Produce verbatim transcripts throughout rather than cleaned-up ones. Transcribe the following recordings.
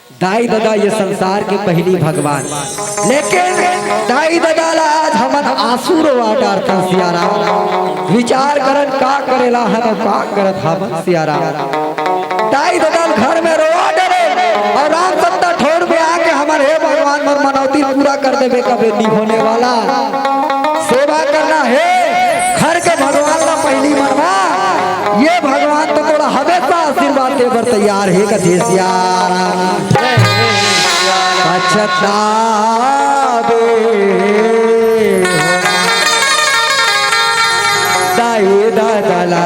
दाई ददा ये संसार के पहिली भगवान, लेकिन दाई ददा ला आज हमन आंसू रोवा डारथन सियाराम। विचार करन का करेला हन अउ का करत हवन सियाराम। दाई ददा ल घर में रोवा डरे अउ राम सत्ता ठोर में आके हमर हे भगवान मोर मनौती पूरा कर देबे कबे नी होने वाला। सेवा करना हे घर के भगवान ला पहिली मनवा, ये भगवान तो तोला हमेशा आशीर्वाद दे बर तैयार हे कथे सियाराम। पछतावे दाई ददा ला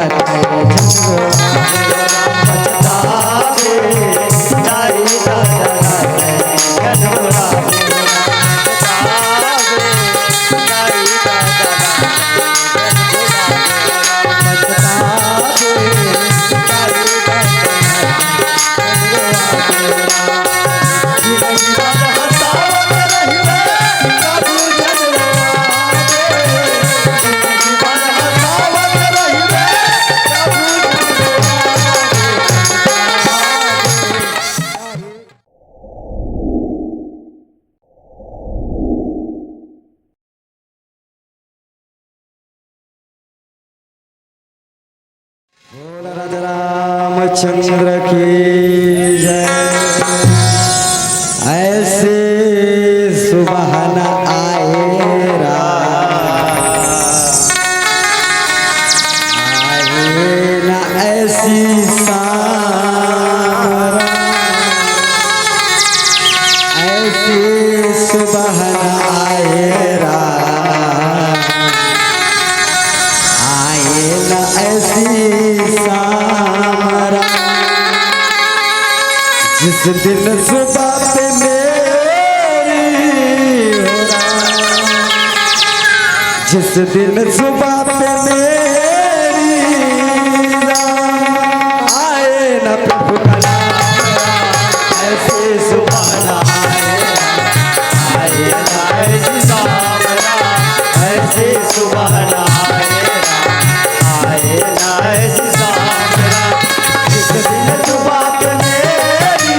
बोल राजा रामचंद्र की जय। ऐसे सुबह न आए राम, आए न ऐसी शाम राम, ऐसी सुबह न आए राम, आए न ऐसी शाम राम। जिस दिन सुबह पे मेरी हो राम, जिस दिन सुबह पे मेरी राम, आए न प्रभु का नाम राम, ऐसी सुबह न आए राम, आए न ऐसी शाम राम, ऐसी सुबह न आए राम, आए न ऐसी शाम राम। जिस दिन सुबह पे मेरी,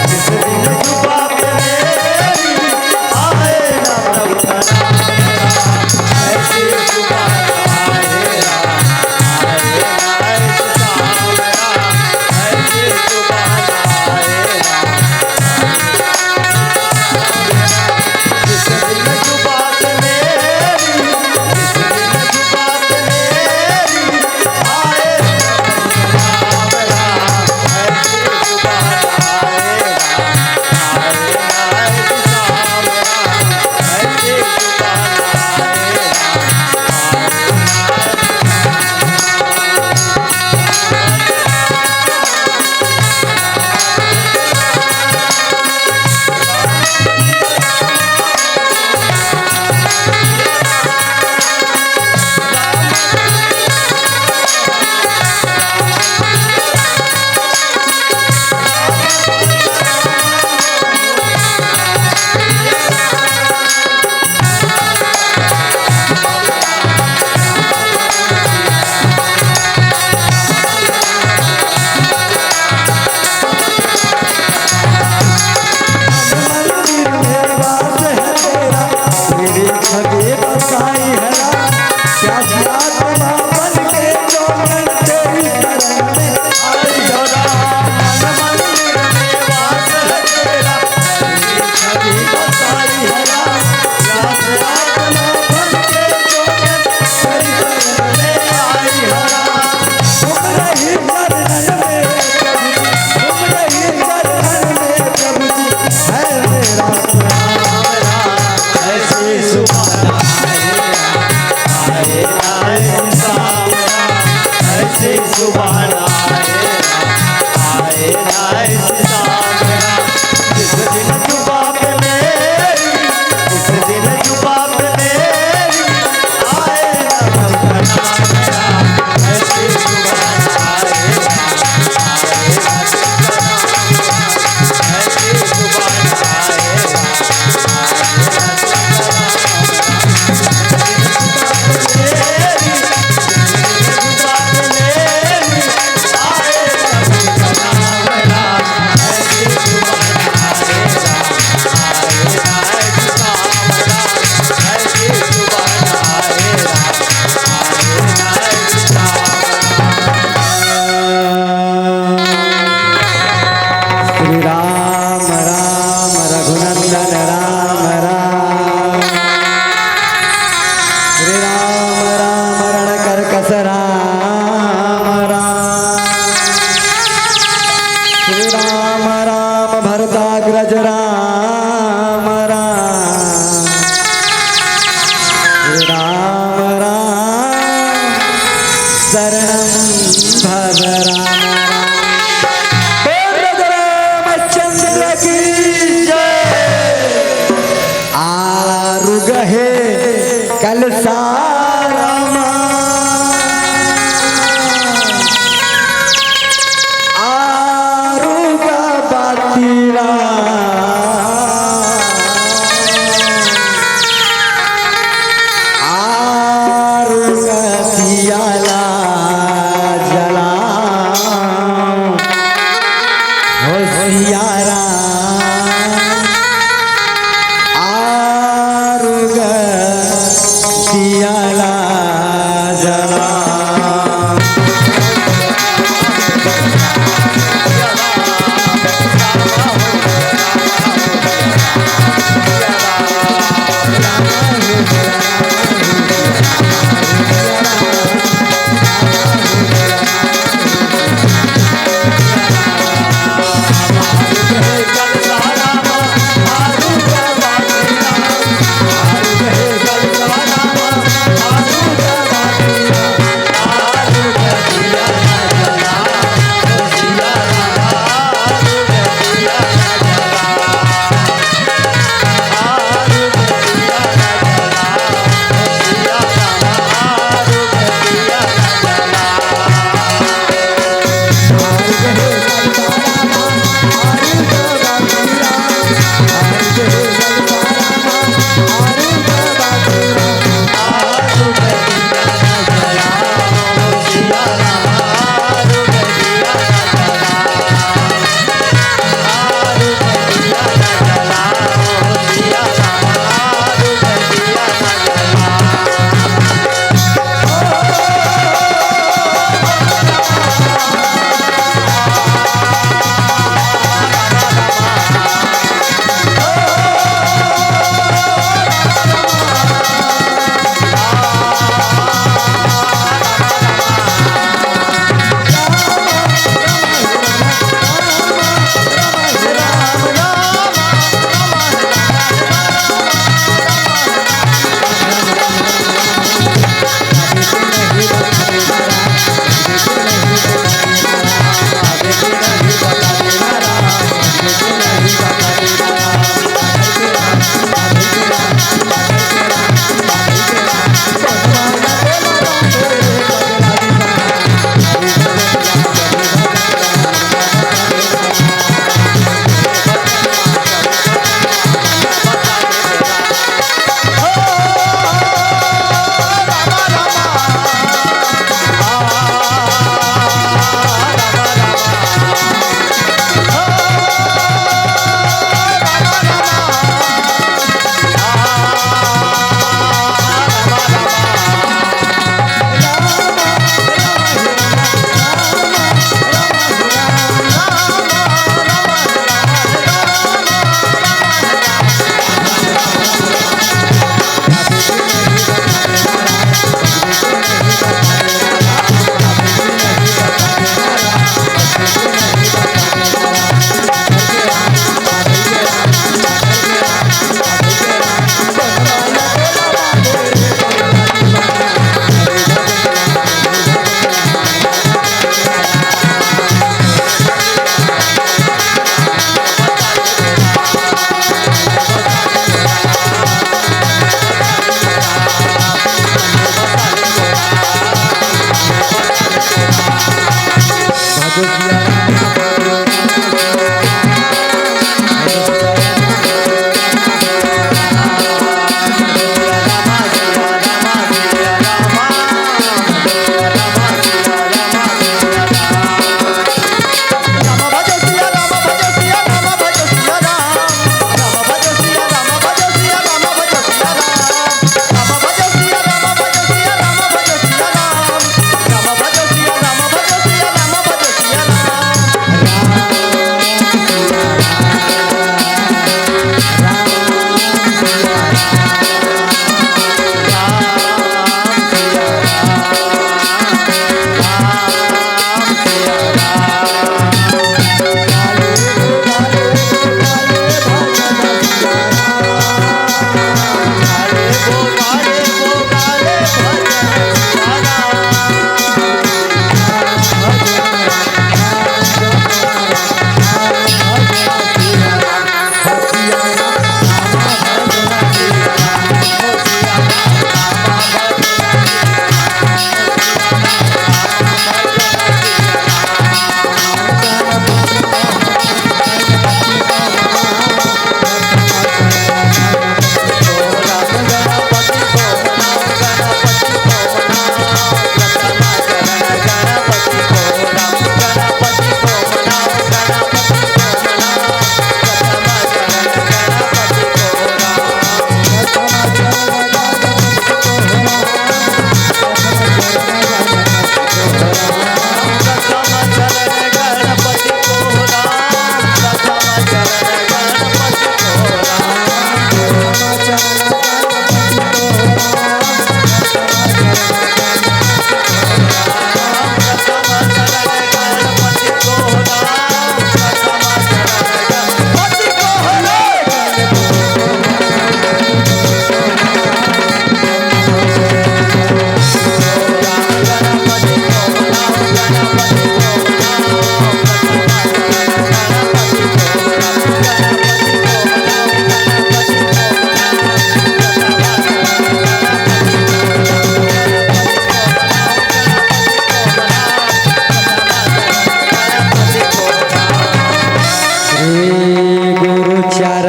जिस दिन सुबह पे मेरी, आए ना प्रभु का नाम राम, ऐसी सुबह आए राम रघुनंदन राम राम। श्री राम राम रणकर्कश राम राम। श्री राम राम भरताग्रज राम राम। श्री राम राम शरणं भव राम राम। बोल राजा रामचंद्र की जय। आरुग हे कलसारामा, आरुग बातीरा, आरुग दियाला जलाओ। हो सिया राम, आरुग दिया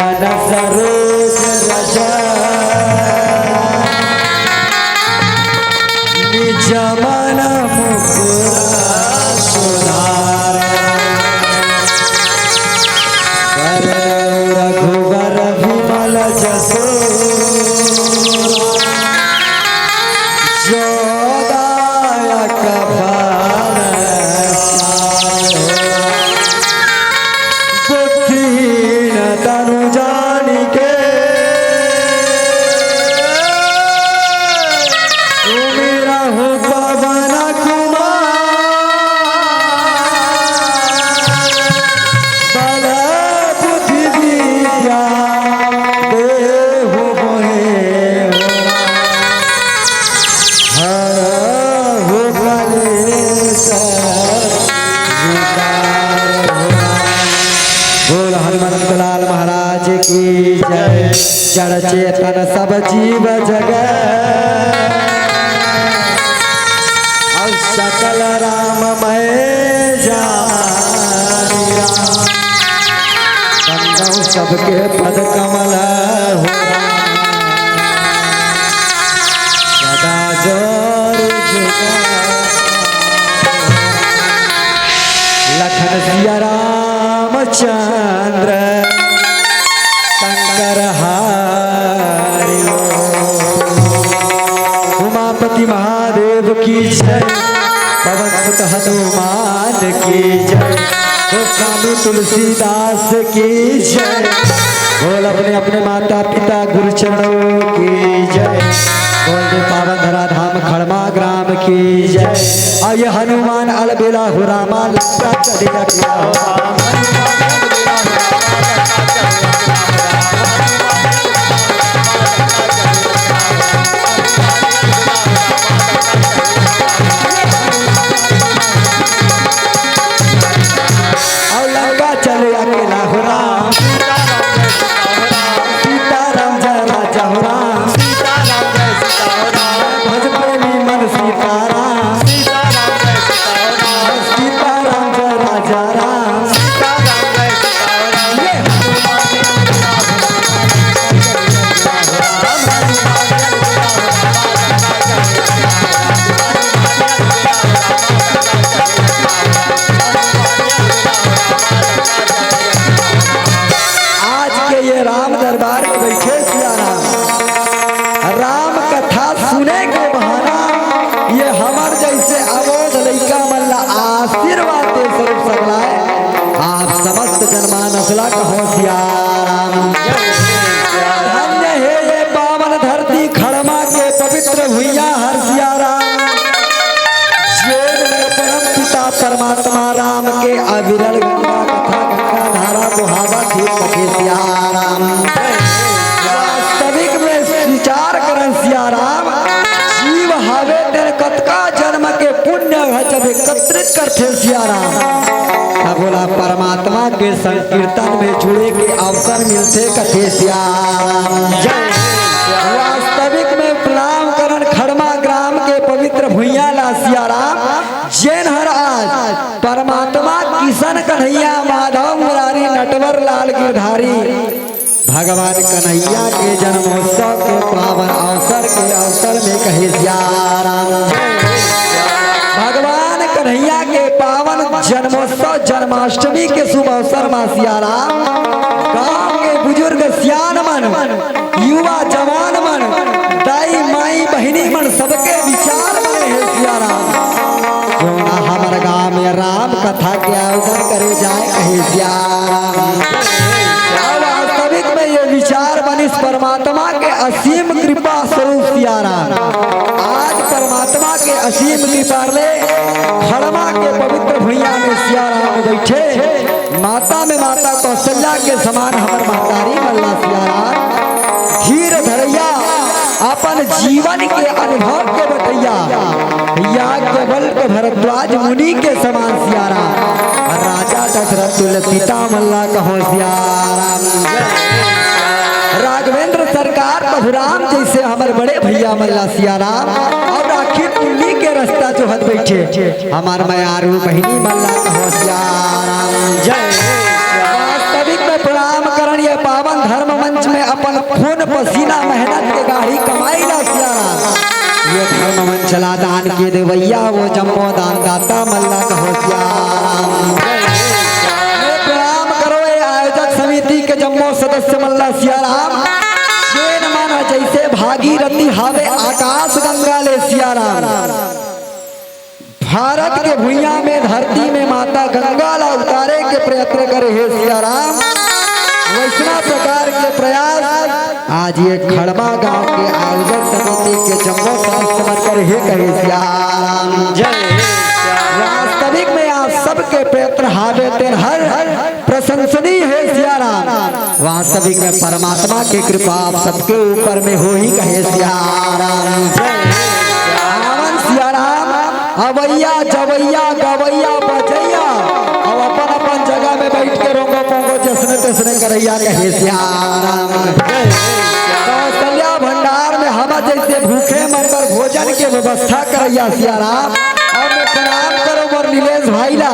सरोज रज निज मन मुकुर सुधार। वरन रघुबर विमल जसु जो दायक फल पायो। बुद्धिहीन तनु जानिके सुमिरहु पवन कुमार। बल बुद्धि विद्या देहु मोहे हरहु कलेश विकार। बोल हनुमंत लाल महाराज की जय। जड़ चेतन सब जीव जग और सकल राम मैं जानी राम। बंदौ सबके पद कमल हो राम। सदा जोर जुगा लखन सिया रामचंद्र शंकर हरि। उमापति महादेव की जय। पवन सुत हनुमान की जय। गोस्वामी तुलसीदास की जय। बोल अपने अपने माता पिता गुरु चरणों की जय। बोल दे पावन धरा धाम खड़मा ग्राम की जय। और ये हनुमान अलबेला हो रामा लंका चढ़िया किया हो राम। और लंका चले अकेला हो राम। सीताराम जय राजा हो राम। भज प्रेमी मन सीताराम। सीताराम जय राजा राम। ये आज के ये राम दरबार में बैठे सिया राम, राम कथा सुने के बहाना ये हमर जैसे अबोध लइका मन ला आशीर्वाद दे स्वरूप सगलाए। आप समस्त जनमानस ला कहो सिया राम। धन्य हे ये पावन धरती खड़मा के पवित्र भुइयां हर सिया राम। जेन में परम पिता परमात्मा राम के अविरल गंगा कथा गंगा धारा बोहावत हे कथे सिया राम। वास्तविक में विचार करन सिया राम, जीव हावे तेन कतका जन्म के पुण्य ह जब एकत्रित करथे सिया राम, तब ओला परमात्मा के संकीर्तन में जुड़े के अवसर मिलथे कथे सिया राम। जय। वास्तविक में प्रणाम करन खड़मा ग्राम के पवित्र भुइयां ला सिया राम, जेन हर आज परमात्मा किशन कन्हैया माधव मुरारी नटवर लाल गिरधारी भगवान कन्हैया के जन्मोत्सव के पावन अवसर के अवसर में कहे सिया राम। भगवान कन्हैया के पावन जन्मोत्सव जन्माष्टमी के शुभ अवसर मा सिया राम गांव के बुजुर्ग सियान मन, युवा जवान मन, दाई माई बहिनी मन सबके विचार बने हे सिया राम। क्यों ना हमर गांव में राम कथा के आयोजन करे जाए कहे सिया राम। वास्तविक में ये विचार बनिस परमात्मा के असीम कृपा स्वरूप सिया राम। आज परमात्मा के असीम कृपा ले खड़मा के पवित्र भुइयां में सिया राम बैठे। माता में माता कौशल्या के समान हमर महतारी मल्ला सिया राम। धीर धरैया, अपन जीवन के अनुभव के बतैया, याज्ञवल्क्य भरद्वाज मुनि के समान सिया राम। राजा दशरथ तुल्य पिता मल्ला कहो सिया राम। राघवेंद्र सरकार प्रभु राम जैसे हमर बड़े भैया मल्ला सिया राम। और राखी पुन्नी के रास्ता जोहत बैठे हमर मयारू बहिनी मल्ला कहो सिया राम। जय। वास्तविक में प्रणाम करन ये पावन धर्म मंच में अपन खून पसीना मेहनत के गाढ़ी कमाई ला सियाराम। ये धर्म मंच ला दान के देवैया वो जम्मो दानदाता मन ला कहो सियाराम। ये प्रणाम करो ये आयोजक समिति के जम्मो सदस्य मन ला सियाराम। जेन मन ह जैसे भागीरथी हावे आकाश गंगा ले सियाराम। भारत के भुइयां में धरती में माता गंगा ला उतारे के प्रयत्न करे हे सियाराम। वैसना प्रकार के प्रयास आज ये खड़मा गांव के आयोजक समिति के जम्मो सदस्य मन करे हे कहे सियाराम। जय सियाराम। वास्तविक में आप सबके प्रयत्न हावे तेन हर प्रशंसनीय हे सियाराम। वास्तविक में परमात्मा के कृपा आप सबके ऊपर में होही कहे सियाराम। जय सियाराम। आवन सियाराम, अवैया, जवैया, गवैया, बजैया, अब अपन अपन जगह में बैठ के रोंगो पोंगो जसने तसने करैया कहे सियाराम। कौशल्या भंडार में हम जैसे भूखे मन बर भोजन के व्यवस्था करैया सियाराम। और मैं प्रणाम करो मोर नीलेश भाई ला,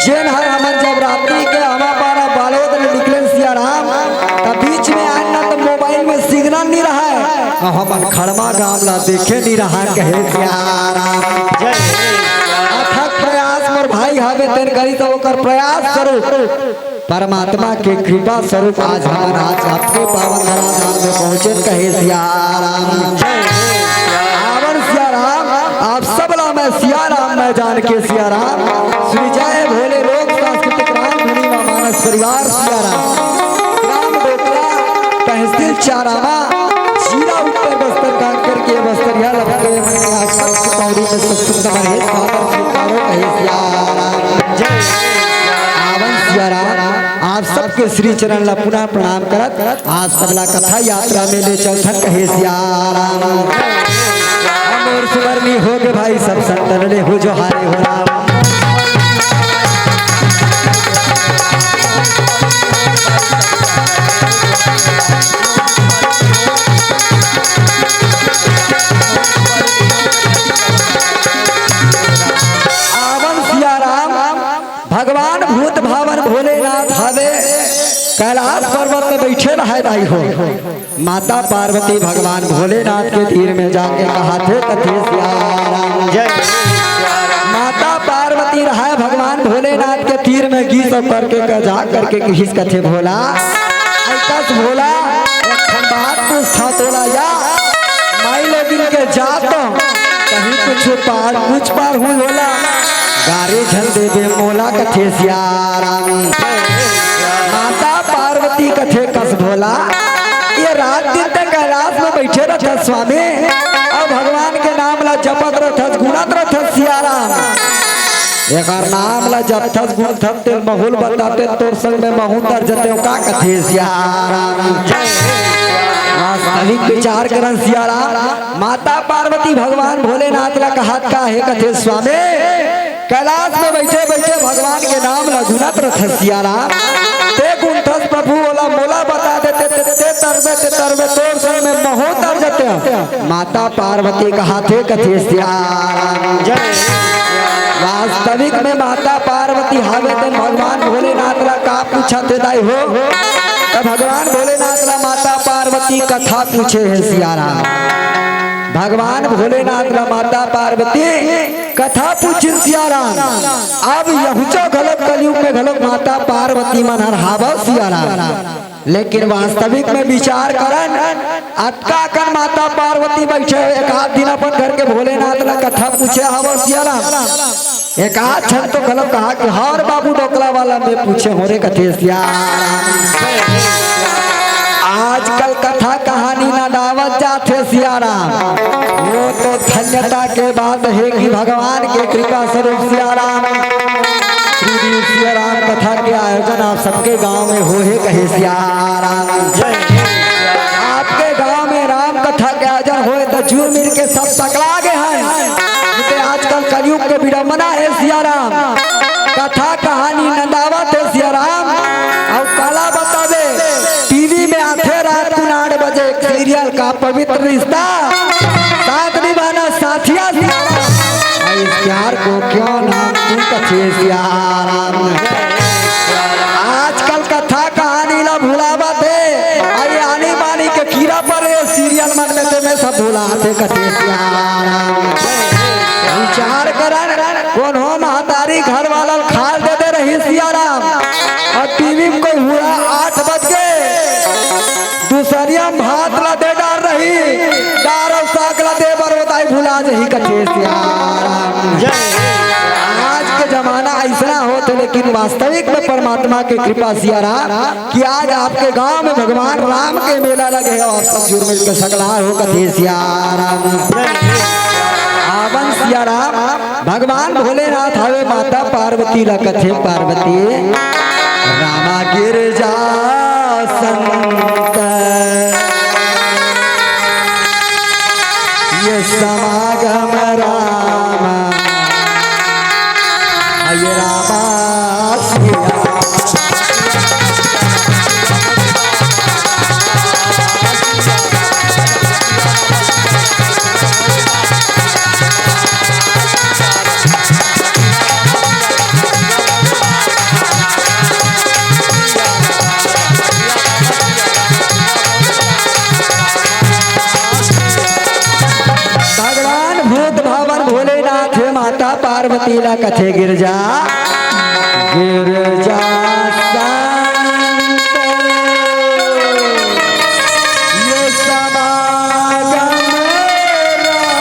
जेन हर हमन जब रात्रि के हमा पारा बालोद ले निकले सियाराम, त बीच में आए ना तो मोबाइल में सिग्नल नहीं रहा है, और हमन खड़मा गांव ला देखे नहीं रहा कहे सियाराम। जय। अथक प्रयास मोर भाई हवे तेन करी तो ओकर प्रयास स्वरूप परमात्मा के कृपा स्वरूप आज हमन आज आपके पावन धराधाम में पहुंचे कहे सियाराम। आवन सियाराम, आप सब ला मैं सियाराम मैं जान के सियाराम। श्री जय भोले लोक सांस्कृतिक राम धुनी व मानस परिवार सियाराम। ग्राम डोकरा, तहसील चारामा, जिला उत्तर बस्तर कांकर के बस्तरिया लपटे मन के आसपास के पौड़ी में सुख सुख नमन हे स्वागत स्वीकारो कहे सियाराम। जय आवन सियाराम। आप सबके श्री चरण ला पुनः प्रणाम करत आज सबला कथा यात्रा में ले चलथन कहे सियाराम। अमर सुमरनी हो गे भाई सब संतन ले हो जोहारे हो राम। आवन सियाराम। भगवान भूत भावन भोलेनाथ हवे, कैलाश पर्वत में बैठे रहे दाई हो। माता पार्वती भगवान भोलेनाथ के तीर में जाके कहाथे कथे सियाराम। जय। माता पार्वती रहे भगवान भोलेनाथ के तीर में गीत करके का जा करके किहिस कथे भोला, ऐकस भोला, एक ठन बात पूछता तोला या, माई लोगिन के जात कहीं कुछ पार कुछ पार हुई होला। गारी झन देबे मोला कथे सियाराम। माता पार्वती कथे कस भोला, ये रात दिन ते कैलाश में बैठे रहत स्वामी, अउ भगवान के नाम ला जपत रहत, गुणत रहत सियाराम। एकर नाम ला जपथस गुणथस तेल महूं ल बताते तोर संग में महूं तर जते का कथे सियाराम। वास्तविक विचार करन सियाराम। माता पार्वती भगवान भोलेनाथ ला कहात का हे कथे स्वामी, कैलाश में बैठे बैठे भगवान के नाम ला गुणत रथस सियाराम। ते गुणथस प्रभु ओला मोला बता देते ते, ते, ते तरबे ते तरबे तोर संग में महूं तर जते। माता पार्वती कहाथे कथे सियाराम। जय। वास्तविक में माता पार्वती हावे तेन भगवान भोलेनाथ ला का पूछत हे दाई हो? त भगवान भोलेनाथ ला माता पार्वती कथा पूछे हे सियाराम। भगवान भोलेनाथ ला माता पार्वती कथा पूछिन सियाराम। अब यहुचो घलोक कलयुग में घलोक माता पार्वती मन हर हावव सियाराम। लेकिन वास्तविक में विचार करन, अतका कन माता पार्वती बैठे हे, एक आध दिन अपन घर के भोलेनाथ ला कथा पूछे हवव सियाराम। एक आध झन तो घलो कहा कि हर बाबू डोकला वाला में पूछे हों रे कथे सियाराम। आजकल कथा कहानी नदावत जाथे सियाराम। वो तो धन्यता के बात हे कि भगवान के कृपा स्वरूप सियाराम श्री सिया राम कथा के आयोजन आप सबके गांव में होहे कहे सिया राम। जय। आपके गांव में राम कथा के आयोजन होए त जुर मिल के सब सकला गे हन। इते आजकल कलयुग के विडंबना हे सिया राम। कथा कहानी नंदावत हे सिया राम। अउ काला बताबे, टीवी में आथे रात को आठ बजे एक सीरियल का पवित्र रिश्ता, साथ निभाना साथिया सिया राम। इस प्यार को क्यों नाम तू कथे सिया राम। आजकल कथा कहानी ला भुलावत हे, आथे कथे सियाराम। विचार करन, कोनो महतारी घर वाला ल खाल दे दे रही सियाराम, अउ टीवी म कोई हुआ आठ बज के दूसरिया म भात ला दे डार रही, दार अउ साग ला दे बर ओताई भुला जही कथे सियाराम। आज के जमाना अइसना होत हे, लेकिन वास्तविक में परमात्मा के कृपा सियाराम कि आज आपके गांव में भगवान राम के मेला लगे हे, आप सब जुड़ मिल के सकला हो कथे सियाराम। आवन सियाराम, भगवान भोलेनाथ हवे, माता पार्वती ला कथे पार्वती। रामा गिरजा संत ये समागम रामा, ये रामा सिया। भगवान भूत भावन भोलेनाथ हे, माता पार्वती ला कथे गिरजा, गिरजा संत ये समागम रामा।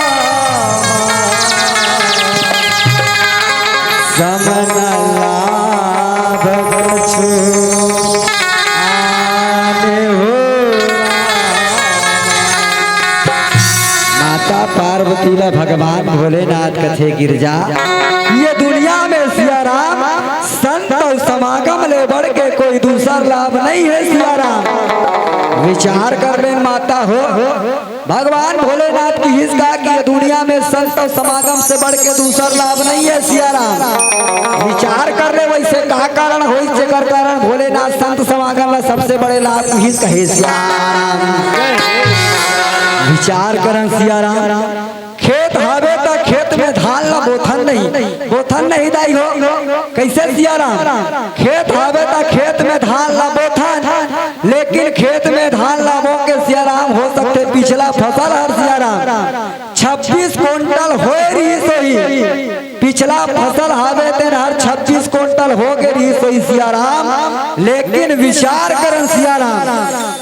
समन लाभ कछु आने हो। माता पार्वती ला भगवान भोलेनाथ कथे गिरजा, ये दुनिया में सियाराम संत अउ समागम ले बढ़ के कोई दूसर लाभ नहीं हे सियाराम। विचार कर ले माता हो, भगवान भोलेनाथ किहिस का कि ये दुनिया में संत अउ समागम से बढ़ के दूसर लाभ नहीं हे सियाराम। विचार कर ले वइसे का कारण होइस जेकर कारण भोलेनाथ संत समागम ला सबसे बड़े लाभ किहिस कहे सियाराम। विचार करन सियाराम, खेत हावे त खेत में धान ला बोथन नहीं, बोथन नहीं दाई हो, कइसे सियाराम? खेत हावे त खेत में धान ला बोथन, लेकिन खेत में धान ला बो के सियाराम हो सकथे पिछला फसल हर सियाराम छब्बीस कुंटल होए रहिस होही। पिछला फसल हावे तेन हर छब्बीस कुंटल हो गे रहिस होही सियाराम। लेकिन विचार करन सियाराम,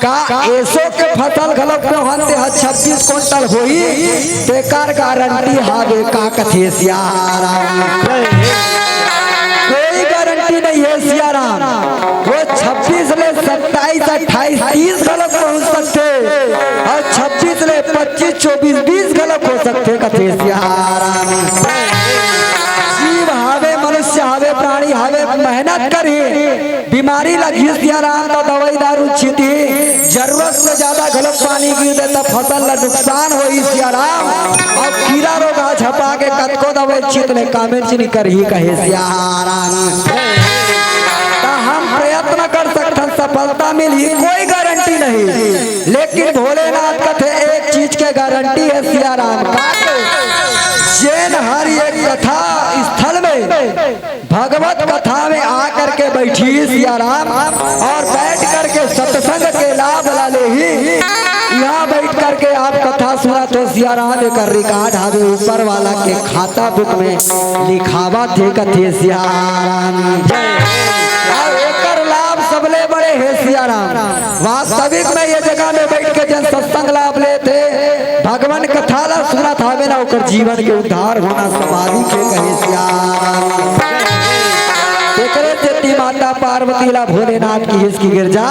का एसो के फसल घलोक पेवहन ते ह छब्बीस कुंटल होही, तेकर गारंटी हावे का कथे सियाराम? कोई गारंटी नहीं हे सियाराम। वो छब्बीस ले सत्ताईस, अट्ठाईस, तीस घलोक पहुंच सकथे अउ छब्बीस ले पच्चीस, चौबीस, बीस घलोक हो सकथे कथे सियाराम। जीव हावे, मनुष्य हावे, प्राणी हावे, मेहनत करही, बीमारी लगही सियाराम त दवई दारू छींटही, जरूरत से ज्यादा घलोक पानी गिर दे त फसल ला नुकसान होही सियाराम। अउ कीरा रोग आ झपा के कतको दवई छींट ले कामे च नइ करही कहे सियाराम। त हम प्रयत्न कर सकथन, सफलता मिलही, कोई गारंटी नहीं, लेकिन भोलेनाथ कथे एक चीज के गारंटी हे सियाराम। का? जेन हर एक कथा स्थल में भगवत कथा में आ करके बैठी सियाराम अउ बैठ करके सत्संग के लाभ ला लेही। इहाँ बैठ करके आप कथा सुनत हो सियाराम, एकर रिकॉर्ड हावे ऊपर वाला के खाता बुक में लिखावत हे कथे सियाराम। अउ एकर लाभ सबले बड़े हे सियाराम। वास्तविक में ये जगह में बैठ के जेन सत्संग लाभ लेथे, भगवान कथा ला सुनत हावे ना, ओकर जीवन के उद्धार होना स्वाभाविक हे कहे सियाराम। एकरे सेती माता पार्वती ला भोलेनाथ किहिस कि गिरजा,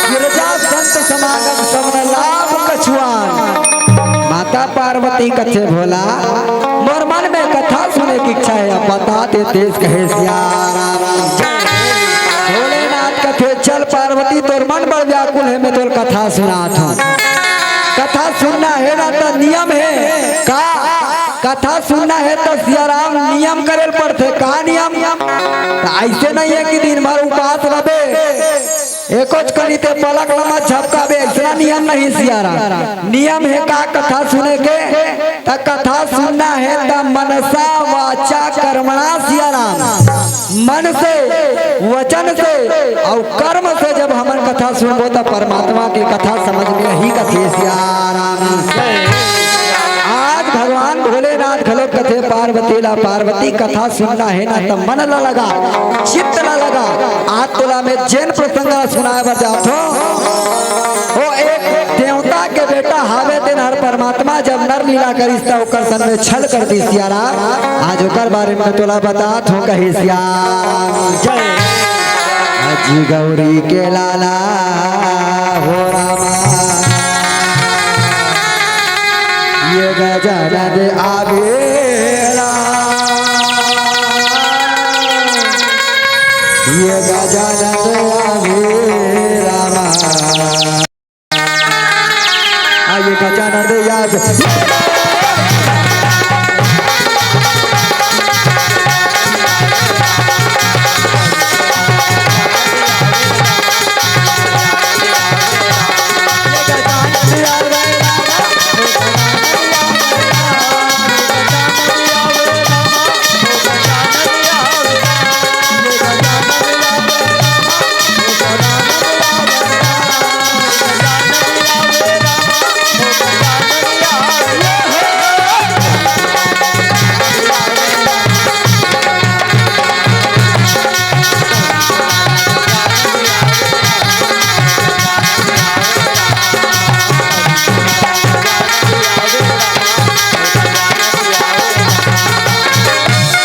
गिरजा संत समागम समन लाभ कछु आन। माता पार्वती कथे भोला, मोर मन में कथा सुने की इच्छा हे, अब बता देतेस कहे सियाराम। भोलेनाथ कथे चल पार्वती, तोर मन बड़ व्याकुल हे, मैं तोर कथा सुनात हूँ। कथा सुनना हे ना त नियम हे का? कथा सुनना हे त सियाराम नियम करे ल पड़थे। का नियम? त अइसे नहीं हे कि दिन भर उपास रबे, एकोच कनी ते पलक ल मत झपकाबे, अइसना नियम नहीं सियाराम। नियम हे का कथा सुने के? त कथा सुनना हे त मनसा वाचा कर्मणा सियाराम, मन से, वचन से अउ कर्म से जब हमन कथा सुनबो त परमात्मा के कथा समझ में आही कथे सियाराम। भगवान भोलेनाथ घलो कथे पार्वती ला, पार्वती कथा सुनना हे ना त मन ला लगा, चित्त ला लगा। आज तोला मैं जेन प्रसंग ला सुनाए बर जात हों, ओ एक देवता के बेटा हावे, तेन हर परमात्मा जब नर लीला करिस त ओकर संग में छल कर दिस सियाराम। आज ओकर बारे में तोला बतात हों कहे सियाराम। जय। अजी गौरी के लाला हो रामा, ये गजानन आवेला, ये गजानन आवेला। आ ये गजानन याद।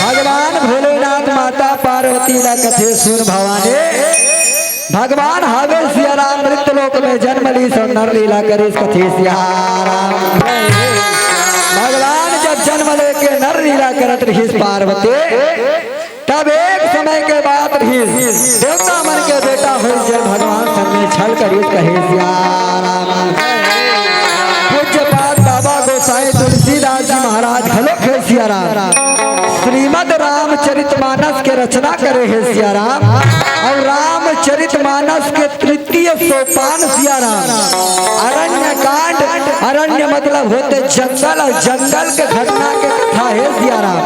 भगवान भोलेनाथ माता पार्वती ला कथे सुन भवानी, भगवान हावे सियाराम मृत्यु लोक में जन्म लीस अउ नर लीला करिस कथे सियाराम। भगवान जब जन्म लेके नर लीला करत रहिस पार्वती, तब एक समय के बात रहिस, देवता मन के बेटा होइस, जब भगवान संग में छल करिस कहे सियाराम। पूज्य पाद बाबा गोसाई तुलसीदास जी महाराज घलो हे सियाराम। श्रीमद रामचरित मानस के रचना करे हे सियाराम। अउ रामचरित मानस के तृतीय सोपान सियाराम। अरण्य कांड, अरण्य मतलब होथे जंगल, अउ जंगल के घटना के कथा हे सियाराम।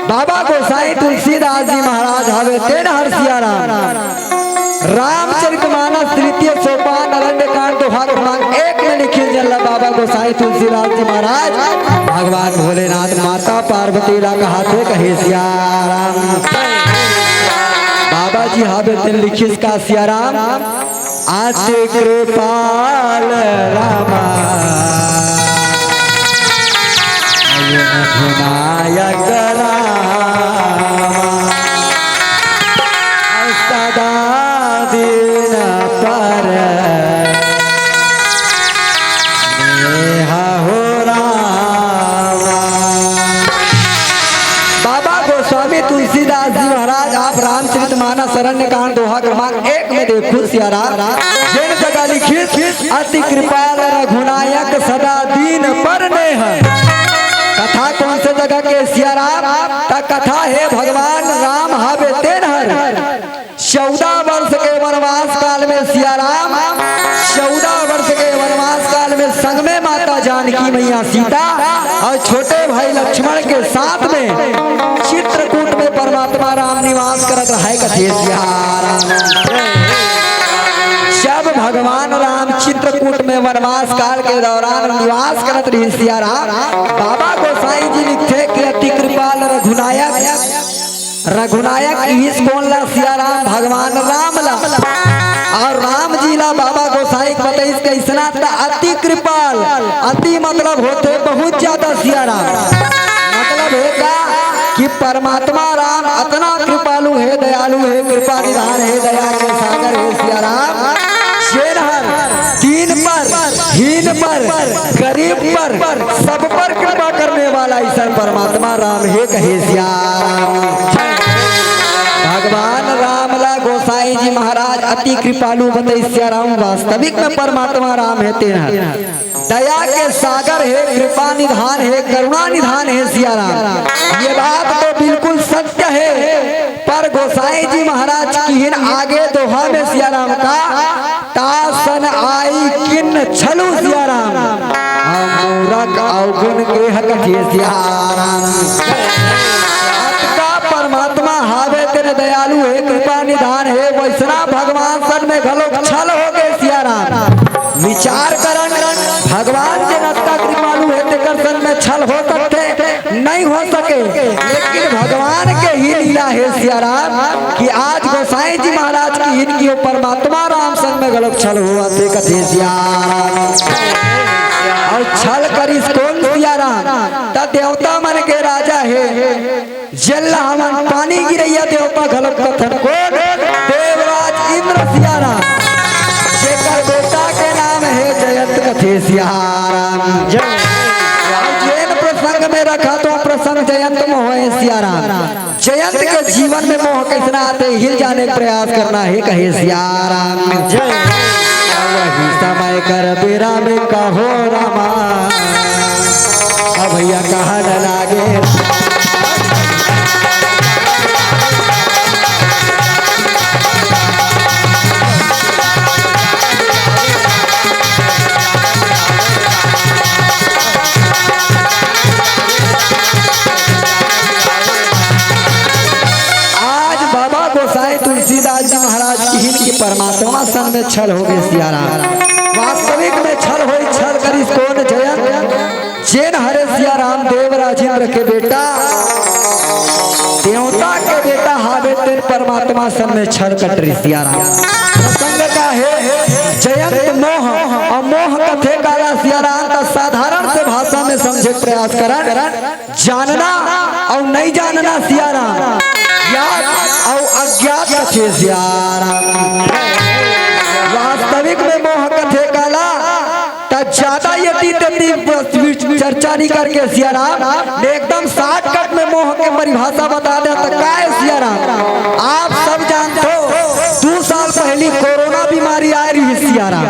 बाबा गोसाई तुलसीदास जी महाराज हावे तेन हर सियाराम। रामचरित मानस तृतीय सोपान अरण्य कांड दोहा क्रमांक एक में लिखिस, जेन ला बाबा गोसाई तुलसीदास जी महाराज भगवान भोलेनाथ माता पार्वती ला कहाथे कहे सियाराम। बाबा जी हावे तेन लिखिस का सियाराम। अति कृपाल रामा, विनायक रामा, सदा दीन पर नेहा हो रामा। बाबा गोस्वामी तुलसीदास जी महाराज आप रामचरित मानस अरण्य कांड दोहा क्रमांक एक में देखो सियाराम, जेन जगह लिखिस, "अति कृपाल रघुनायक सदा दीन पर नेह।" कथा कौन से जगह के सियाराम? त कथा हे भगवान राम हावे तेन हर चौदह वर्ष के वनवास काल में सियाराम, चौदह वर्ष के वनवास काल में संग में माता जानकी मैया सीता अउ छोटे भाई लक्ष्मण के साथ में चित्रकूट में परमात्मा राम निवास करत रहे कथे सियाराम। जब भगवान राम चित्रकूट में वनवास काल के दौरान निवास करत रहे सियाराम, बाबा गोसाई जी लिखथे कि अति कृपाल रघुनायक रघुनायक इहिस कोन ला? सियाराम भगवान राम ला। अउ राम जी ला बाबा गोसाई के बतइस कइसना त अति कृपाल, अति मतलब होथे बहुत ज्यादा सियाराम। मतलब हे का कि परमात्मा राम अतना कृपालु हे, दयालु हे, कृपा निधान हे, दया के सागर हे सियाराम। जेन हर दीन पर, हीन पर, गरीब पर, सब पर कृपा करने वाला अइसन परमात्मा राम हे कहे सियाराम। भगवान राम ला गोसाई जी महाराज अति कृपालु बतइस सियाराम, वास्तविक में परमात्मा राम हे तेन हर दया के सागर हे, कृपा निधान हे, करुणा निधान हे सियाराम। ये बात तो बिल्कुल सत्य हे, पर गोसाई जी महाराज किहिन आगे दोहा में सियाराम का, "तासन आई किन छलु सियाराम, हम मूरख अवगुण के हकथे सियाराम।" अतका परमात्मा हावे तेन दयालु हे, कृपा निधान हे, वइसना भगवान सन में घलो छल होगे सियाराम। विचार करन, भगवान जेन अतका कृपालु हे, तेकर सन में छल हो सके, लेकिन भगवान के ही लीला हे सियाराम कि आज गोसाई जी महाराज के इनकी ओ परमात्मा राम संग में घलोक छल होवत हे कथे सियाराम। अउ छल करिस कोन सियाराम? त देवता मन के राजा हे, जेला हमन पानी गिरइया देवता घलोक कथन कोन? देवराज इंद्र सियाराम, जेकर बेटा के नाम हे जयंत कथे सियाराम। अउ जेन प्रसंग में रखत हों प्रसंग जयंत मोह हे सियाराम। जयंत के जीवन में मोह कइसना आथे, इही ल जाने के प्रयास करना हे कहे सियाराम। वही समय कर बेरा में कहो रामा, अब भैया कहा न लागे। आज बाबा गोसाई तुलसीदास जी महाराज किहिन कि परमात्मा संग में छल होगे सियाराम। वास्तविक में छल होइस, छल करिस कोन जयंत? जेन हरे सियाराम देवराज इंद्र के बेटा, देवता के बेटा हावे, तेन परमात्मा संग में छल करिस सियाराम। प्रसंग का हे जयंत मोह, अउ मोह कथे काला सियाराम, त साधारण से भाषा में समझे के प्रयास करन। जानना अउ नइ जानना सियाराम, ज्ञात अउ अज्ञात कथे सियाराम। वास्तविक में मोह कथे काला, त ज्यादा यति तेती बस चर्चा नइ करके सियाराम, एकदम shortcut में मोह के परिभाषा बता दे त काय सियाराम। आप सब जानथो, दू साल पहिली कोरोना बीमारी आय रिहिस सियाराम,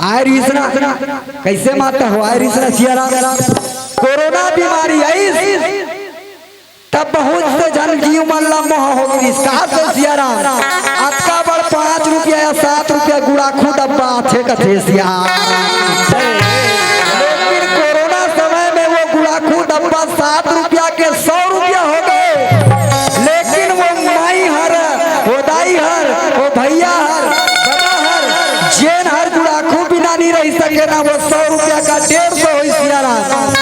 आय रिहिस ना? कइसे माता हो, आय रिहिस ना सियाराम? कोरोना बीमारी आइस, तब बहुत से झन जीव मन ला मोह हो गिस। का से सियाराम? अतका बड़ पाँच रुपया या सात रुपया गुड़ाखू डब्बा आथे कथे सियाराम। लेकिन कोरोना समय में वो गुड़ाखू डब्बा सात रुपया के सौ रुपया होगे। लेकिन वो माई हर, वो दाई हर, वो भैया हर, बबा हर, जेन हर गुड़ाखू बिना नइ रहि सके ना, वो सौ रुपया का डेढ़ सौ होइस सियाराम।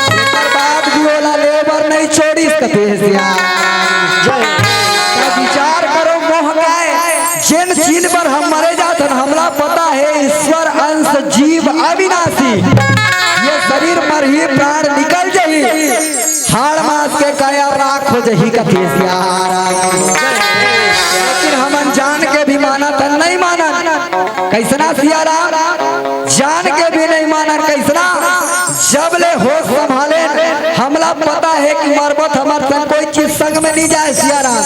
एकर बाद भी ओला ले बर नइ छोड़िस कथे सियाराम। त विचार करो मोह काय, जेन चीज बर हम मरे जाथन, हमला पता हे ईश्वर अंश जीव अविनाशी, ये शरीर मरही प्राण निकल जही, हाड़ मांस के काया राख हो जही कथे सियाराम। लेकिन हमन जान के भी मानत हन, नइ मानन। कइसना सियाराम? जान के भी नइ मानन। कइसना? जब ले होश संभालेन, हमला पता हे कि मरबो त हमर संग कोई चीज संग में नइ जाय सियाराम।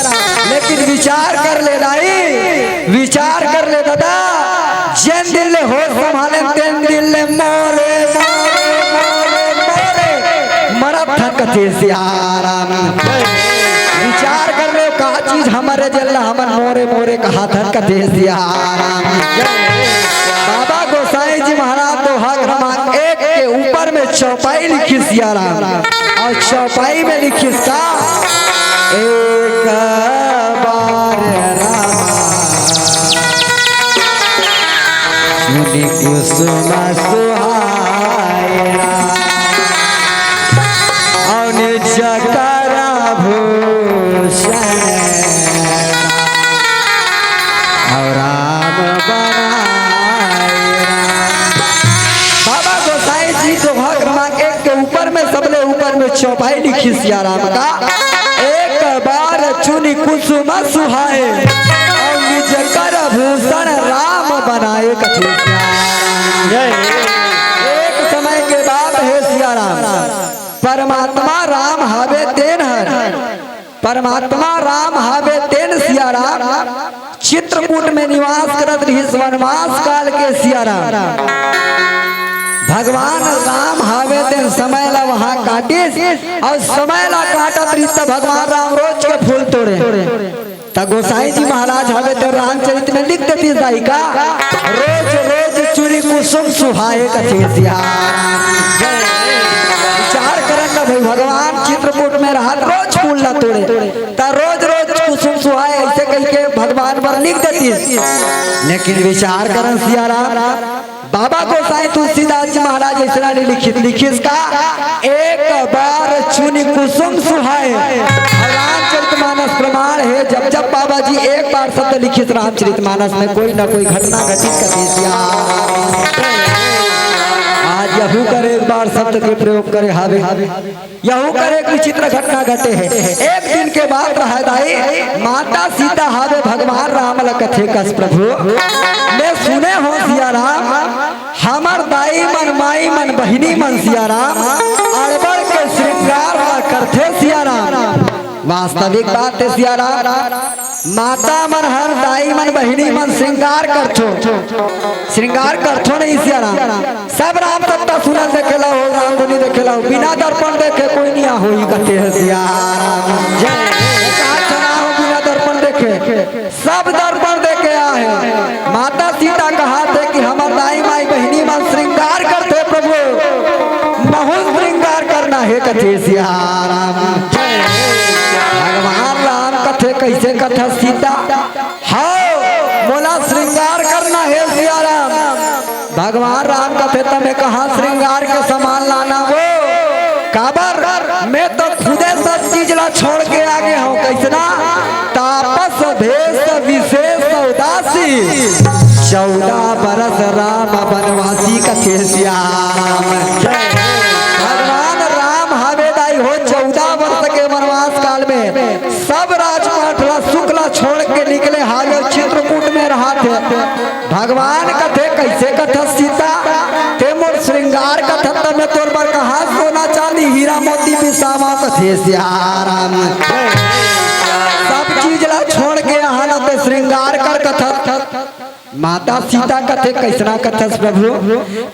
लेकिन विचार कर ले दाई, विचार कर ले ददा, जेन दिन ले होश संभालेन तेन दिन ले मोरे, मोरे, मोरे, मोरे मरत हन कथे सियाराम। विचार कर ले का चीज हमरे जेला हमन मोरे, मोरे कहाथन कथे सियाराम। बाबा गोसाई जी महाराज दोहा क्रमांक एक के ऊपर में चौपाई लिखिस सियाराम, अउ चौपाई में लिखिस का, एक बार रामा सुनि कुसुम सुहाए राम, अउ निज कर भूषण अउ राम बनाए राम। बाबा गोसाई जी दोहा क्रमांक एक के ऊपर में, सबले ऊपर में चौपाई लिखिस सियाराम का, एक बार चुनि कुसुम सुहाए, अउ निज कर भूषण राम बनाए कथे सियाराम। एक समय के बात हे सियाराम, परमात्मा राम हावे तेन हर, परमात्मा राम हावे तेन सियाराम चित्रकूट में निवास करत रिहिस वनवास काल के सियाराम। भगवान राम हावे तेन समय ला वहां काटिस, अउ समय ला काटत रिहिस त भगवान राम रोज के फूल तोड़े। त गोसाई जी महाराज हावे तेन रामचरित में लिख देतिस दाई का, रोज रोज चुनि कुसुम सुहाए कथे सियाराम। विचार करन ना भाई, भगवान चित्रकूट में रहत रोज फूल ला तोड़े, त रोज रोज कुसुम सुहाए अइसे कहिके भगवान बर लिख देतिस। लेकिन विचार करन सियाराम, बाबा गोसाई तुलसीदास जी महाराज अइसना नइ लिखिस, लिखिस का, एक बार चुनि कुसुम सुहाए। अउ रामचरित मानस प्रमाण हे, जब जब बाबा जी एक बार शब्द लिखिस रामचरित मानस में, कोई ना कोई घटना घटिस कथे सियाराम। आज यहू कर एक बार शब्द के प्रयोग करे हावे। यहू कर एक विचित्र घटना घटे हे। एक दिन के बात रहय दाई, माता सीता हावे भगवान राम ल कथे कस, प्रभु, मैं सुने हों सियाराम, हमर दाई मन, माई मन, बहिनी मन सियाराम, अड़बड़ के श्रृंगार ला करथे सियाराम। वास्तविक बात हे सियाराम, माता मन हर, दाई मन, बहिनी मन श्रृंगार करथो, श्रृंगार करथो नहीं सियाराम। सब राम सत्ता सुनल देखेला हो, राम धुनी देखेला हो, बिना दर्पण देखे कोई नइ होही कथे हे सियाराम। जय। एक हाथ चला हो बिना दर्पण देखे, सब दर्पण देखे आहे। माता सीता कहाथे कि हमर दाई माई बहिनी मन श्रृंगार करथे प्रभु, महूँ श्रृंगार करना हे कथे सियाराम। जय। भगवान राम कथे कइसे कथा सीता, हव, मोला श्रृंगार करना हे सियाराम। भगवान राम कथे, त मैं कहाँ श्रृंगार के सामान लाना हो? काबर? मैं तो खुदे सब चीज ला छोड़ के आ गे हों। कइसना? तापस भेष विशेष उदासी, चौदह बरस राम बनवासी कथे सियाराम। भगवान राम हावे दाई हो, चौदह वर्ष के वनवास काल में सब राजपाट ला सुख ला छोड़ के निकले हावे, चित्रकूट में रहत हे। भगवान कथे, कइसे कथस सीता, ते मोर श्रृंगार कथस त मैं तोर बर कहाँ सोना चांदी हीरा मोती बिसावंव कथे सियाराम। सब चीज ला छोड़ के यहाँ ना ते श्रृंगार कर कथस। माता सीता कथे, कइसना कथस प्रभु?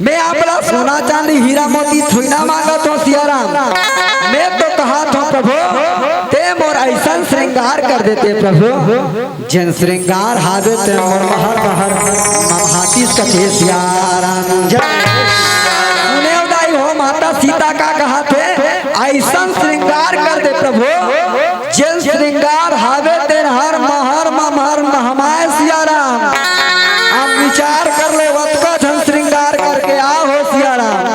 मैं आप ला सोना चांदी हीरा मोती थोड़ी ना मांगत हों सियाराम। मैं तो कहत हों प्रभु, ते मोर अइसन श्रृंगार कर देते प्रभु, जेन श्रृंगार हावे ते मोर महर महर ममहातिस कथे सियाराम। जय। सुनेव दाई हो माता सीता का कहत हे, अइसन श्रृंगार कर दे प्रभु, जेन श्रृंगार हावे तेन हर महर ममहर महमाय सियाराम। अब विचार कर ले, ओतका झन श्रृंगार करके आ हो सियाराम।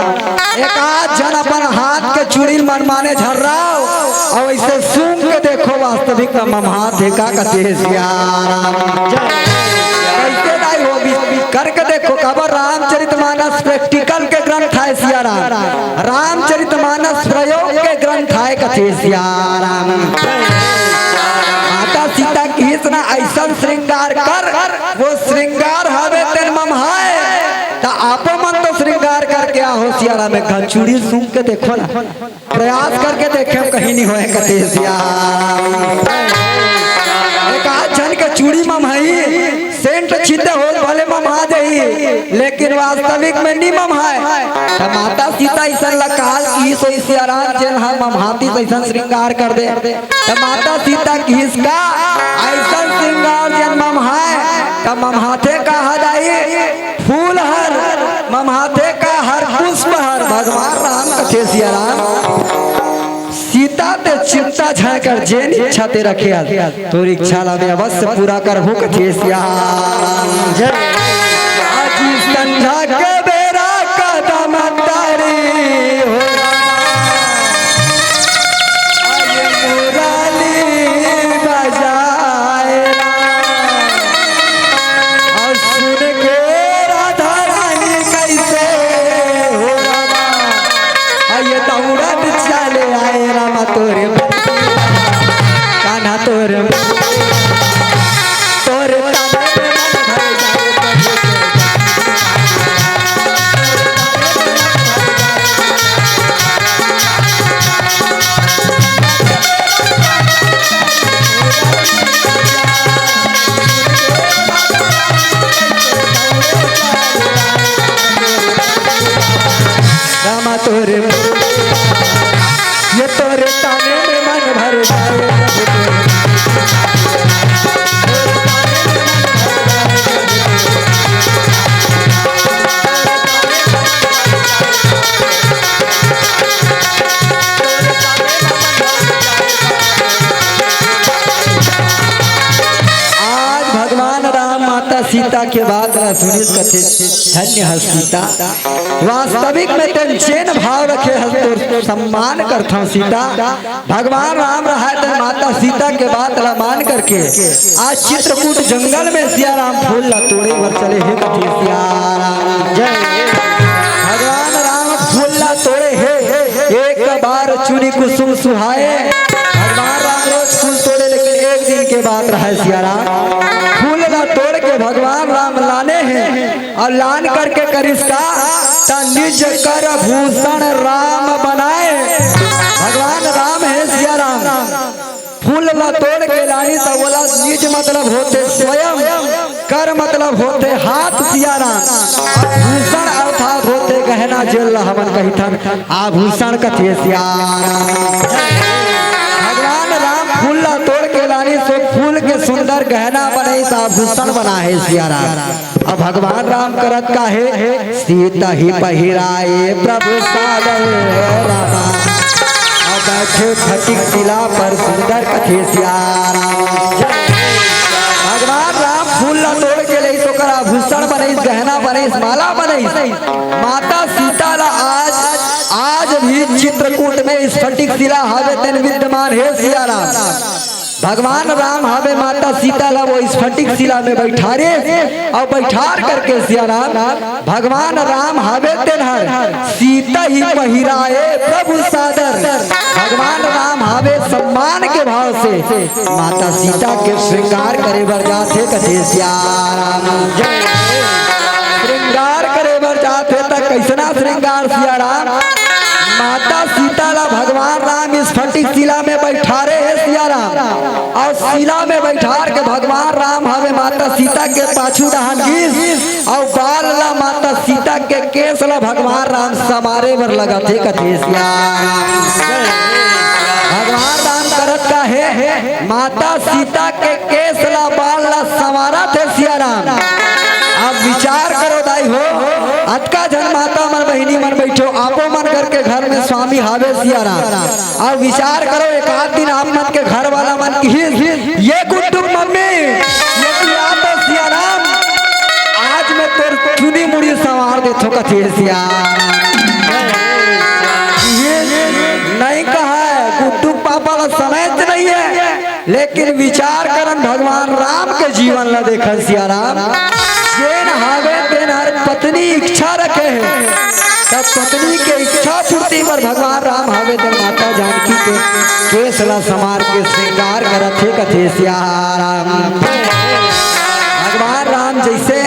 एक आध झन अपन हाथ के चूड़ी मनमाने झर्राव, अउ अइसे सूंघ के देखो वास्तविक म ममहात हे का कथे सियाराम। कइसे दाई हो बी-, बी-, करके देखो, काबर रामचरित मानस practical के ग्रंथ आय सियाराम। रामचरित मानस प्रयोग के ग्रंथ आय कथे सियाराम। माता सीता किहिस ना अइसन श्रृंगार कर, वो श्रृंगार हवे तेन ममहाय। त आपो मन तो श्रृंगार करके आहो सियाराम, एक घन चूड़ी सूंघ के देखो ना, प्रयास करके देखे कहीं नइ होय कथे सियाराम। एक आध झन के चूड़ी ममहाही, सेंट छिते हो भले ममहा जाही, लेकिन वास्तविक में नइ ममहाय। त माता सीता अइसन ला काल किहिस होही सियाराम, जेन ह ममहातिस अइसन श्रृंगार कर दे। त माता सीता किहिस का अइसन श्रृंगार जेन ममहाय, त ममहाथे का ह दाई फूल हर, ममहाथे का हर पुष्प हर, भगवान राम कथे सियाराम। सीता ते चिंता झन कर, जेन इच्छा ते रखे हस, तोर इच्छा ला मैं अवश्य पूरा करहूँ कथे सियाराम। जय। आज संझा के बेरा कदम तारी हो रामा, आज मुरली बजाए रामा। अउ सुन के राधा रानी कइसे हो रामा, अउ ये दौड़त चले आए रामा तोरे कान्हा तोरे तोरे रामा तोरे, ये तोरे ताने में मन भर जाए। आज भगवान राम माता सीता सीता के बात ला सुनिस कथे, धन्य हस सीता। वास्तविक में तेन जेन भाव रखे हस, तोर सम्मान करथंव सीता। भगवान राम रहाय तेन माता सीता के बात ला मान करके आज चित्रकूट जंगल में सिया राम फूल ला तोड़े बर चले हे कथे सिया राम। जय। भगवान राम फूल ला तोड़े हे, एक बार चुनी कुसुम सुहाए। भगवान राम रोज फूल तोड़े, लेकिन एक दिन के बात रहे सिया राम। फूल ला तोड़ के भगवान राम लाने हे अउ लान करके करिस का, त निज कर भूषण राम बनाए। भगवान राम हे सिया राम, फूल ला तोड़ के लानिस त ओला निज मतलब होथे स्वयं, कर मतलब होथे हाथ सिया राम, भूषण अर्थात होथे गहना, जेन ला हमन कहिथन आभूषण कथे सिया राम। भगवान राम फूल ला तोड़ के लानिस, ओ फूल के सुंदर गहना बनाइस, आभूषण बनाए सिया राम। अब भगवान राम करत का हे, सीता ही पहिराए प्रभु सादर रामा। अब बैठे फटिक शिला पर सुंदर कथे सिया राम। भगवान राम फूल ला तोड़ के लइस, ओकर आभूषण बनइस, गहना बनइस, माला बनइस। माता सीता ला आज, आज भी चित्रकूट में स्फटिक शिला हवे तेन विद्यमान हे सिया राम। भगवान राम हवे माता सीता ला वो स्फटिक शिला में बैठारे अउ बैठार करके सिया राम, भगवान राम हवे तेन हर सीता ही पहिराए प्रभु सादर। भगवान राम हवे सम्मान के भाव से माता सीता के श्रृंगार करे बर जाथे कथे सिया राम। श्रृंगार करे बर जाथे त कइसना श्रृंगार सिया राम? माता सीता ला भगवान राम स्फटिक शिला में बैठारे हे सिया राम, अउ शिला में बैठार के भगवान राम हवे माता सीता के पाछू डहान गिस, अउ बाल ला माता सीता के केस ला भगवान राम संवारे बर लगत हे कथे सिया राम। भगवान राम करत का हे, माता सीता के केस ला, बाल ला संवारत हे सिया राम। अब विचार करो दाई हो, अतका झन माता मन, बहिनी मन बइठे हो, आपो मन घर के घर में स्वामी हावे सिया राम। अब विचार करो, एक आध दिन आप मन के घर वाला मन किहिस, "ये गुड्डू मम्मी, ये किया तो सिया राम, आज मैं तोर चुनी मुड़ी संवार देथों," कथे सिया राम। ये नहीं कहा है, गुड्डू पापा ला समय नहीं है। लेकिन विचार करन, भगवान राम के जीवन ला देखन सिया राम, जेन हावे तेन हर पत्नी इच्छा रखे हे, तब पत्नी के इच्छा पूर्ति बर भगवान राम हावे तेन माता जानकी के केस ला संवार के श्रृंगार करत हे कथे सिया राम। भगवान राम जइसे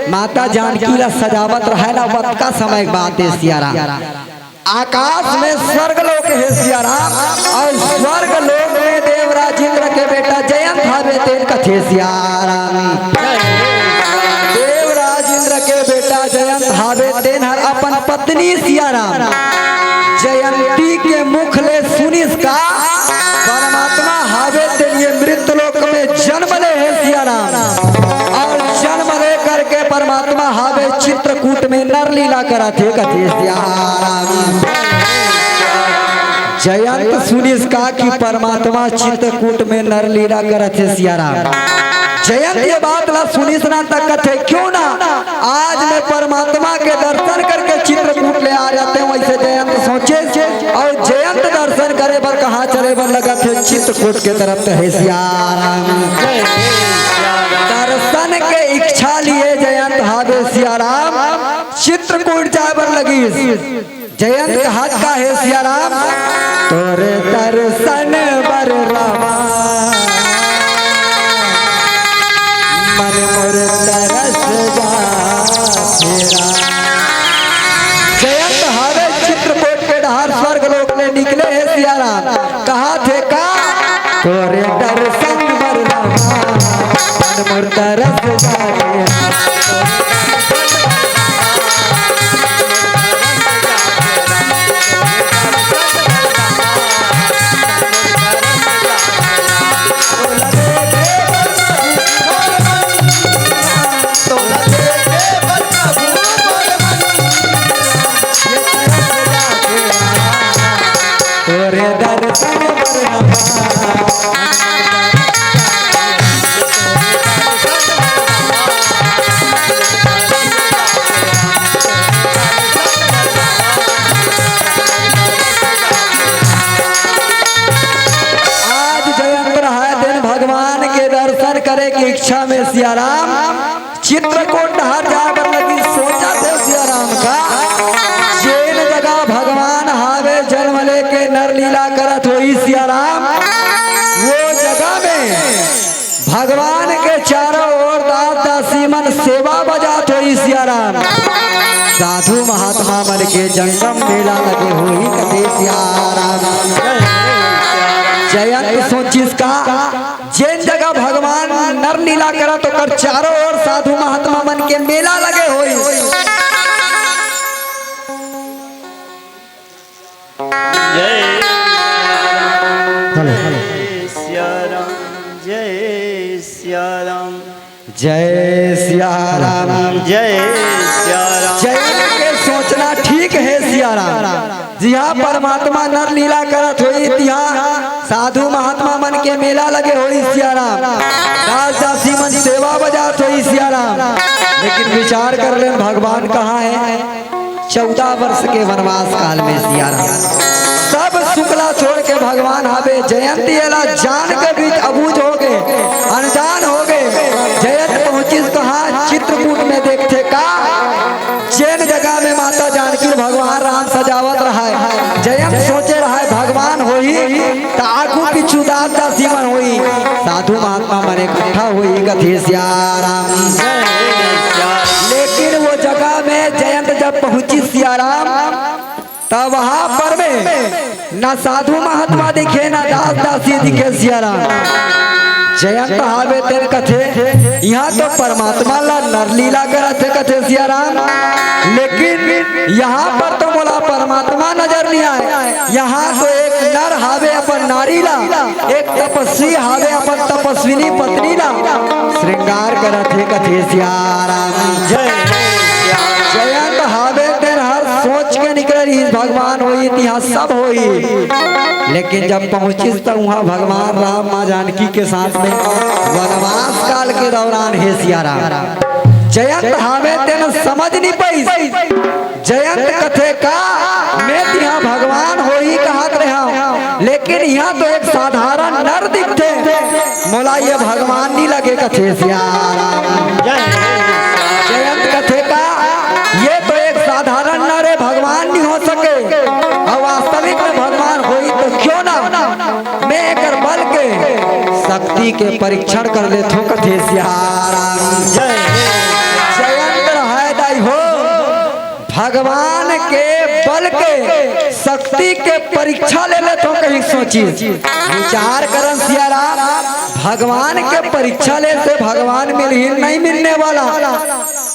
माता जानकी ला सजावत रहे ना, वतका समय के बात हे सिया राम। आकाश में स्वर्ग लोक हे सिया राम, अउ स्वर्ग लोक में देवराज इंद्र के बेटा जयंत हावे तेन कथे सिया राम। देवराज इंद्र के बेटा जयंत हावे तेन हर अपन पत्नी सिया राम जयंती के मुख ले सुनिस का परमात्मा हावे तेन ये मृत्यु लोक में जन्म ले हे सिया राम, अउ जन्म ले करके परमात्मा हावे चित्रकूट में नर लीला करत हे कथे सिया राम। जयंत सुनिस का कि परमात्मा चित्रकूट में नर लीला करत हे सिया राम। जयंत ये बात ला सुनिस ना त कथे, "क्यों ना आज मैं परमात्मा के दर्शन करके चित्रकूट ले आ जाते हूँ," वइसे जयंत सोचे अउ जयंत दर्शन करे बर कहाँ चले बर लगत हे, चित्रकूट के तरफ कथे सिया राम। दर्शन के इच्छा लिए जयंत हावे सिया राम चित्रकूट जाए बर लगिस। जयंत कहत का हे सिया राम, तोरे दर्शन बर रामा, मन मोर तरस जाथे राम। जयंत हावे चित्रकूट के डहार स्वर्ग लोक ले निकले हे सिया राम। कहत हे का? तोरे दर्शन बर रामा, मन मोर तरस जाथे। तोरे दर्शन बर रामा। इच्छा में सियाराम चित्रकूट डहर जाए बर लगिस। सोचत हे सियाराम का, जेन जगह भगवान हावे, जन्म लेके नर लीला करत होही सियाराम, वो जगह में भगवान के चारों ओर दास दासी मन सेवा बजात होही सियाराम। साधु महात्मा मन के जंगम मेला लगे होही कथे सियाराम। जयंत सोचिस का, जेन जगह भगवान नर लीला करत, ओकर चारों ओर साधु महात्मा मन के मेला लगे होही। जय सिया राम, जय सिया राम, जय सिया राम। जय सिया राम। जयंत के सोचना ठीक हे सिया राम। जिहाँ परमात्मा नर लीला करत होही, तिहाँ साधु महात्मा मन के मेला लगे होही सिया राम। दास दासी मन सेवा बजात होही सिया राम। लेकिन विचार कर लेन, भगवान कहाँ हे? चौदह वर्ष के वनवास काल में सिया राम सब सुख ला छोड़ के भगवान हावे। जयंत एला जान के बीच अबूझ होगे, अनजान होगे। जयंत पहुंचिस कहाँ? चित्रकूट में। देखथे का, जेन जगह में माता जानकी भगवान राम सजावत रहय, जयंत सोचे रहय भगवान होही त आगू पीछू दास दासी मन होही, साधु महात्मा मन इकट्ठा होही कथे सिया राम। लेकिन वो जगह में जयंत जब पहुंचिस सिया राम, त वहां पर में न साधु महात्मा दिखे, न दास दासी दिखे सिया राम। जयंत हावे तेन कथे, इहाँ तो परमात्मा ला नर लीला करत हे कथे सिया राम। लेकिन यहाँ पर तो मोला परमात्मा नजर नहीं आए, यहाँ तो एक नर हावे अपन नारी ला, एक तपस्वी हावे अपन तपस्विनी पत्नी ला श्रृंगार करत हे कथे सिया राम। जय। जयंत हावे तेन हर सोच के निकले रहिस भगवान होही, इतिहास सब होही। लेकिन जब पहुंचिस त उहाँ भगवान राम माँ जानकी के साथ में वनवास काल के दौरान हे सिया राम। जयंत हावे तेन समझ नहीं पाइस। जयंत कथे का, मैं तिहाँ भगवान होही कहत रहा, लेकिन यहाँ तो एक साधारण नर दिखथे, मोला ये भगवान नहीं लगे कथे सिया राम। जयंत कथे का, ये तो एक साधारण नर हे, भगवान नहीं हो सके, अउ वास्तविक में भगवान होही तो क्यों ना मैं एकर बल के शक्ति के परीक्षण कर लेथों कथे सिया राम। जय। जयंत रहय दाई हो, भगवान के बल के शक्ति के परीक्षा ले लेथों कहिके सोचिस। विचार करन सिया राम, भगवान के परीक्षा ले से भगवान मिलही, नहीं मिलने वाला।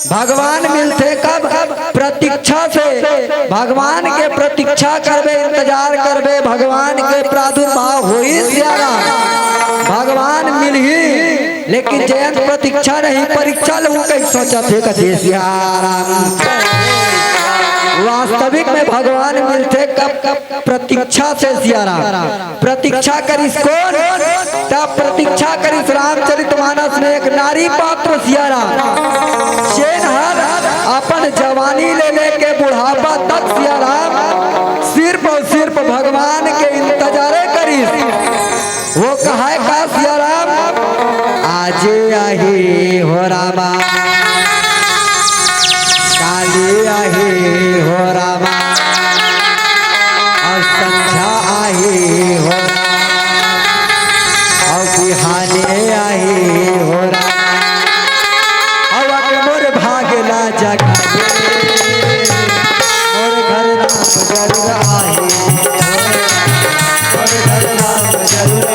भगवान मिलथे कब? प्रतीक्षा से। भगवान के प्रतीक्षा करबे, इंतजार करबे, भगवान के प्रादुर्भाव होही सिया राम, भगवान मिलही। लेकिन जयंत प्रतीक्षा नहीं, परीक्षा लहूँ कहिके सोचत हे कथे सिया राम। वास्तविक में भगवान मिलथे कब? प्रतीक्षा से सिया राम। प्रतीक्षा करिस कोन? तब प्रतीक्षा करिस रामचरित मानस में एक नारी पात्र सिया राम, जेन हर अपन जवानी ले लेके बुढ़ापा तक सिया राम सिर्फ अउ सिर्फ भगवान के इंतजारे करिस। वो कहय का सिया राम, आजे आही हो रामा, काली आही हो रामा, अउ संझा आही हो रामा, अउ बिहाने आही हो रामा, अउ आके मोर भाग ला जगा दे, मोर घर राम जरूर आही हो रामा, मोर घर राम जरूर आही,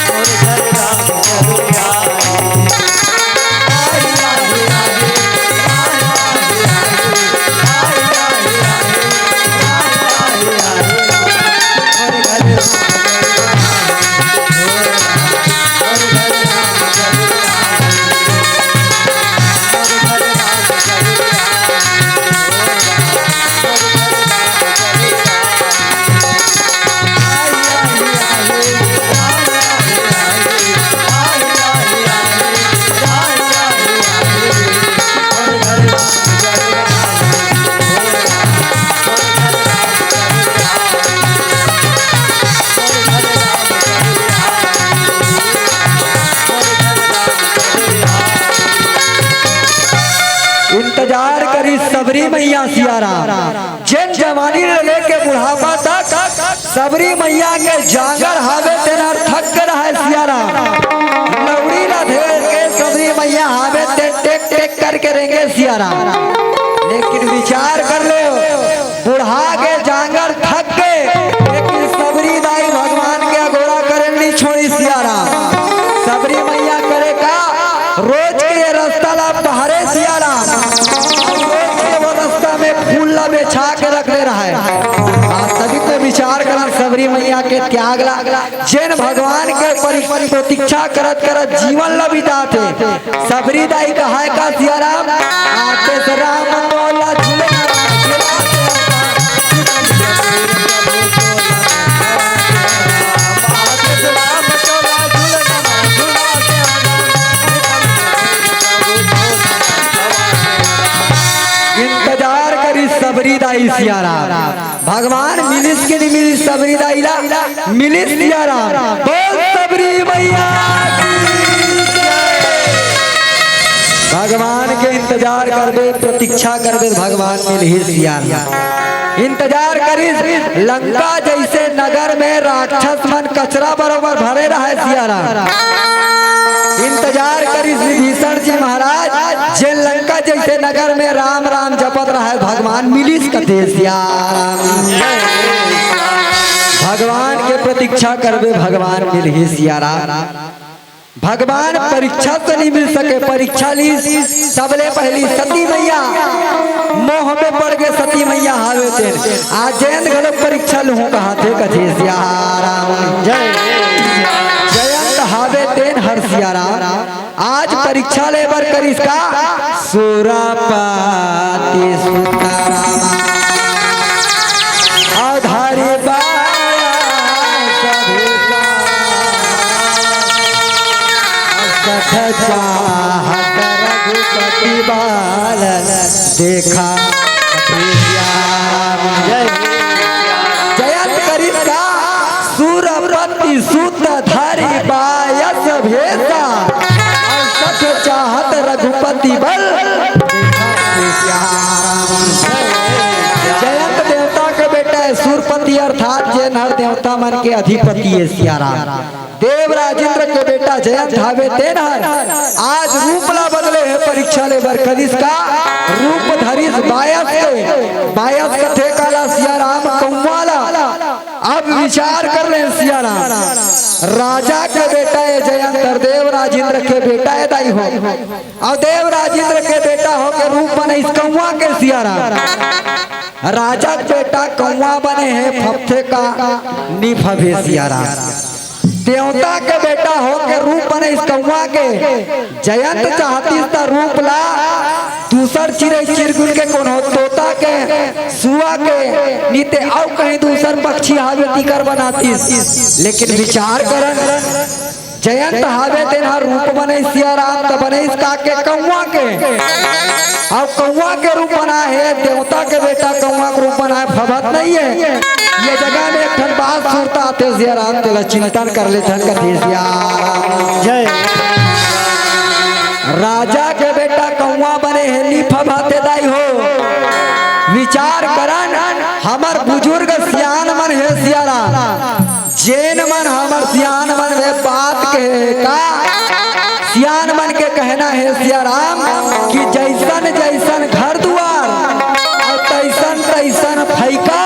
मोर घर राम जरूर आही। सबरी मैया सियाराम, जेन जवानी ले लेके बुढ़ापा तक सबरी मैया के जांगर हावे, तेन हर थक के रहय सियाराम। लौड़ी ला धेर के सबरी मैया हावे, ते टेक टेक करके रेंगे सियाराम। लेकिन विचार कर ले, बुढ़ा के जांगर थक के, लेकिन सबरी दाई भगवान के अगोरा करे नी छोड़ी सियाराम। सबरी मैया करे का, रोज के ये रास्ता ला बहरे सियाराम, अउ रोज के वो रास्ता में फूल ला बेछा के रख दे रहय। वास्तविक में विचार करन सबरी मैया के त्याग ला, जेन भगवान के परि-, प्रतीक्षा करत करत जीवन ला बिताथे। सबरी दाई कहय का सियाराम, आते से राम तोला झुलना, इंतजार करी सबरी दाई सियाराम। भगवान मिलिस के नी मिलिस सबरी दाई ला, मिलिस सियाराम। बोल सबरी मैया की जय। भगवान के इंतजार करबे, प्रतीक्षा करबे, भगवान मिलही सियाराम। इंतजार करिस लंका जैसे नगर में राक्षस मन कचरा बरोबर भरे रहय सियाराम। इंतजार करिस विभीषण जी महाराज, जे लंका जैसे नगर में राम राम जपत रहय, भगवान मिलिस कथे सियाराम। भगवान के प्रतीक्षा करबे, भगवान मिलही सियाराम। भगवान परीक्षा तो नहीं मिल सके, परीक्षा ली सबले पहली सती मैया, मोह में पड़ के सती मैया हावे तेन। आज जयंत घलो परीक्षा लूहूं कहाथे कथे सियाराम। जय। जयंत हावे तेन हर सियाराम। आज परीक्षा ले बर करिस का? सुरपति सुतरामा अधारी बाया सभेसा। सठ चाहत रघुपति बाल देखा सियाराम। जय। जयंत करिस का? सुरपति सुत धरि बायस भेसा, अउ सठ चाहत रघुपति बल। जयंत देवता के बेटा हे, सुरपति अर्थात जेन हर देवता मन के अधिपति हे सियाराम। देवराज इंद्र के बेटा जयंत हावे तेन हर आज रूप ला बदले हे, परीक्षा ले बर करिस का रूप धरिस बायस के। बायस कथे काला सियाराम कौआ ला। अब विचार कर ले सियाराम, राजा के बेटा हे जयंत अउ देवराज इंद्र के बेटा हे दाई हो, अउ देवराज इंद्र के बेटा हो के रूप बनइस कौआ के सियाराम। राजा के बेटा कौआ बने हे, फपथे का नी फबे सियाराम। देवता के बेटा हो के रूप बनइस कौआ के। जयंत चाहतिस त रूप ला दूसर चिरई चिरगुन के, कोनो तोता के, सुआ के, नी ते अउ कहीं दूसर पक्षी हावे तिकर बनातिस। लेकिन विचार करन, जयंत हावे तेन ह रूप बनइस सियाराम त बनइस का के कौआ के। अउ कौआ के रूप बना हे, देवता के बेटा कौआ के रूप बना हे, फबत नहीं हे। ये जगह में एक ठन बात सुरता आथे सियाराम, तेला चिंतन कर लेथन कथे सियाराम। जय। राजा के बेटा कौआ बने हे, नी फबत हे दाई हो। विचार करन, हमर बुजुर्ग सियान मन हे सियाराम। जेन मन हमर सियान मन में बात कहे का, सियान मन के कहना हे सियाराम कि जैसन जैसन घर दुआर, अउ तैसन तैसन फैका,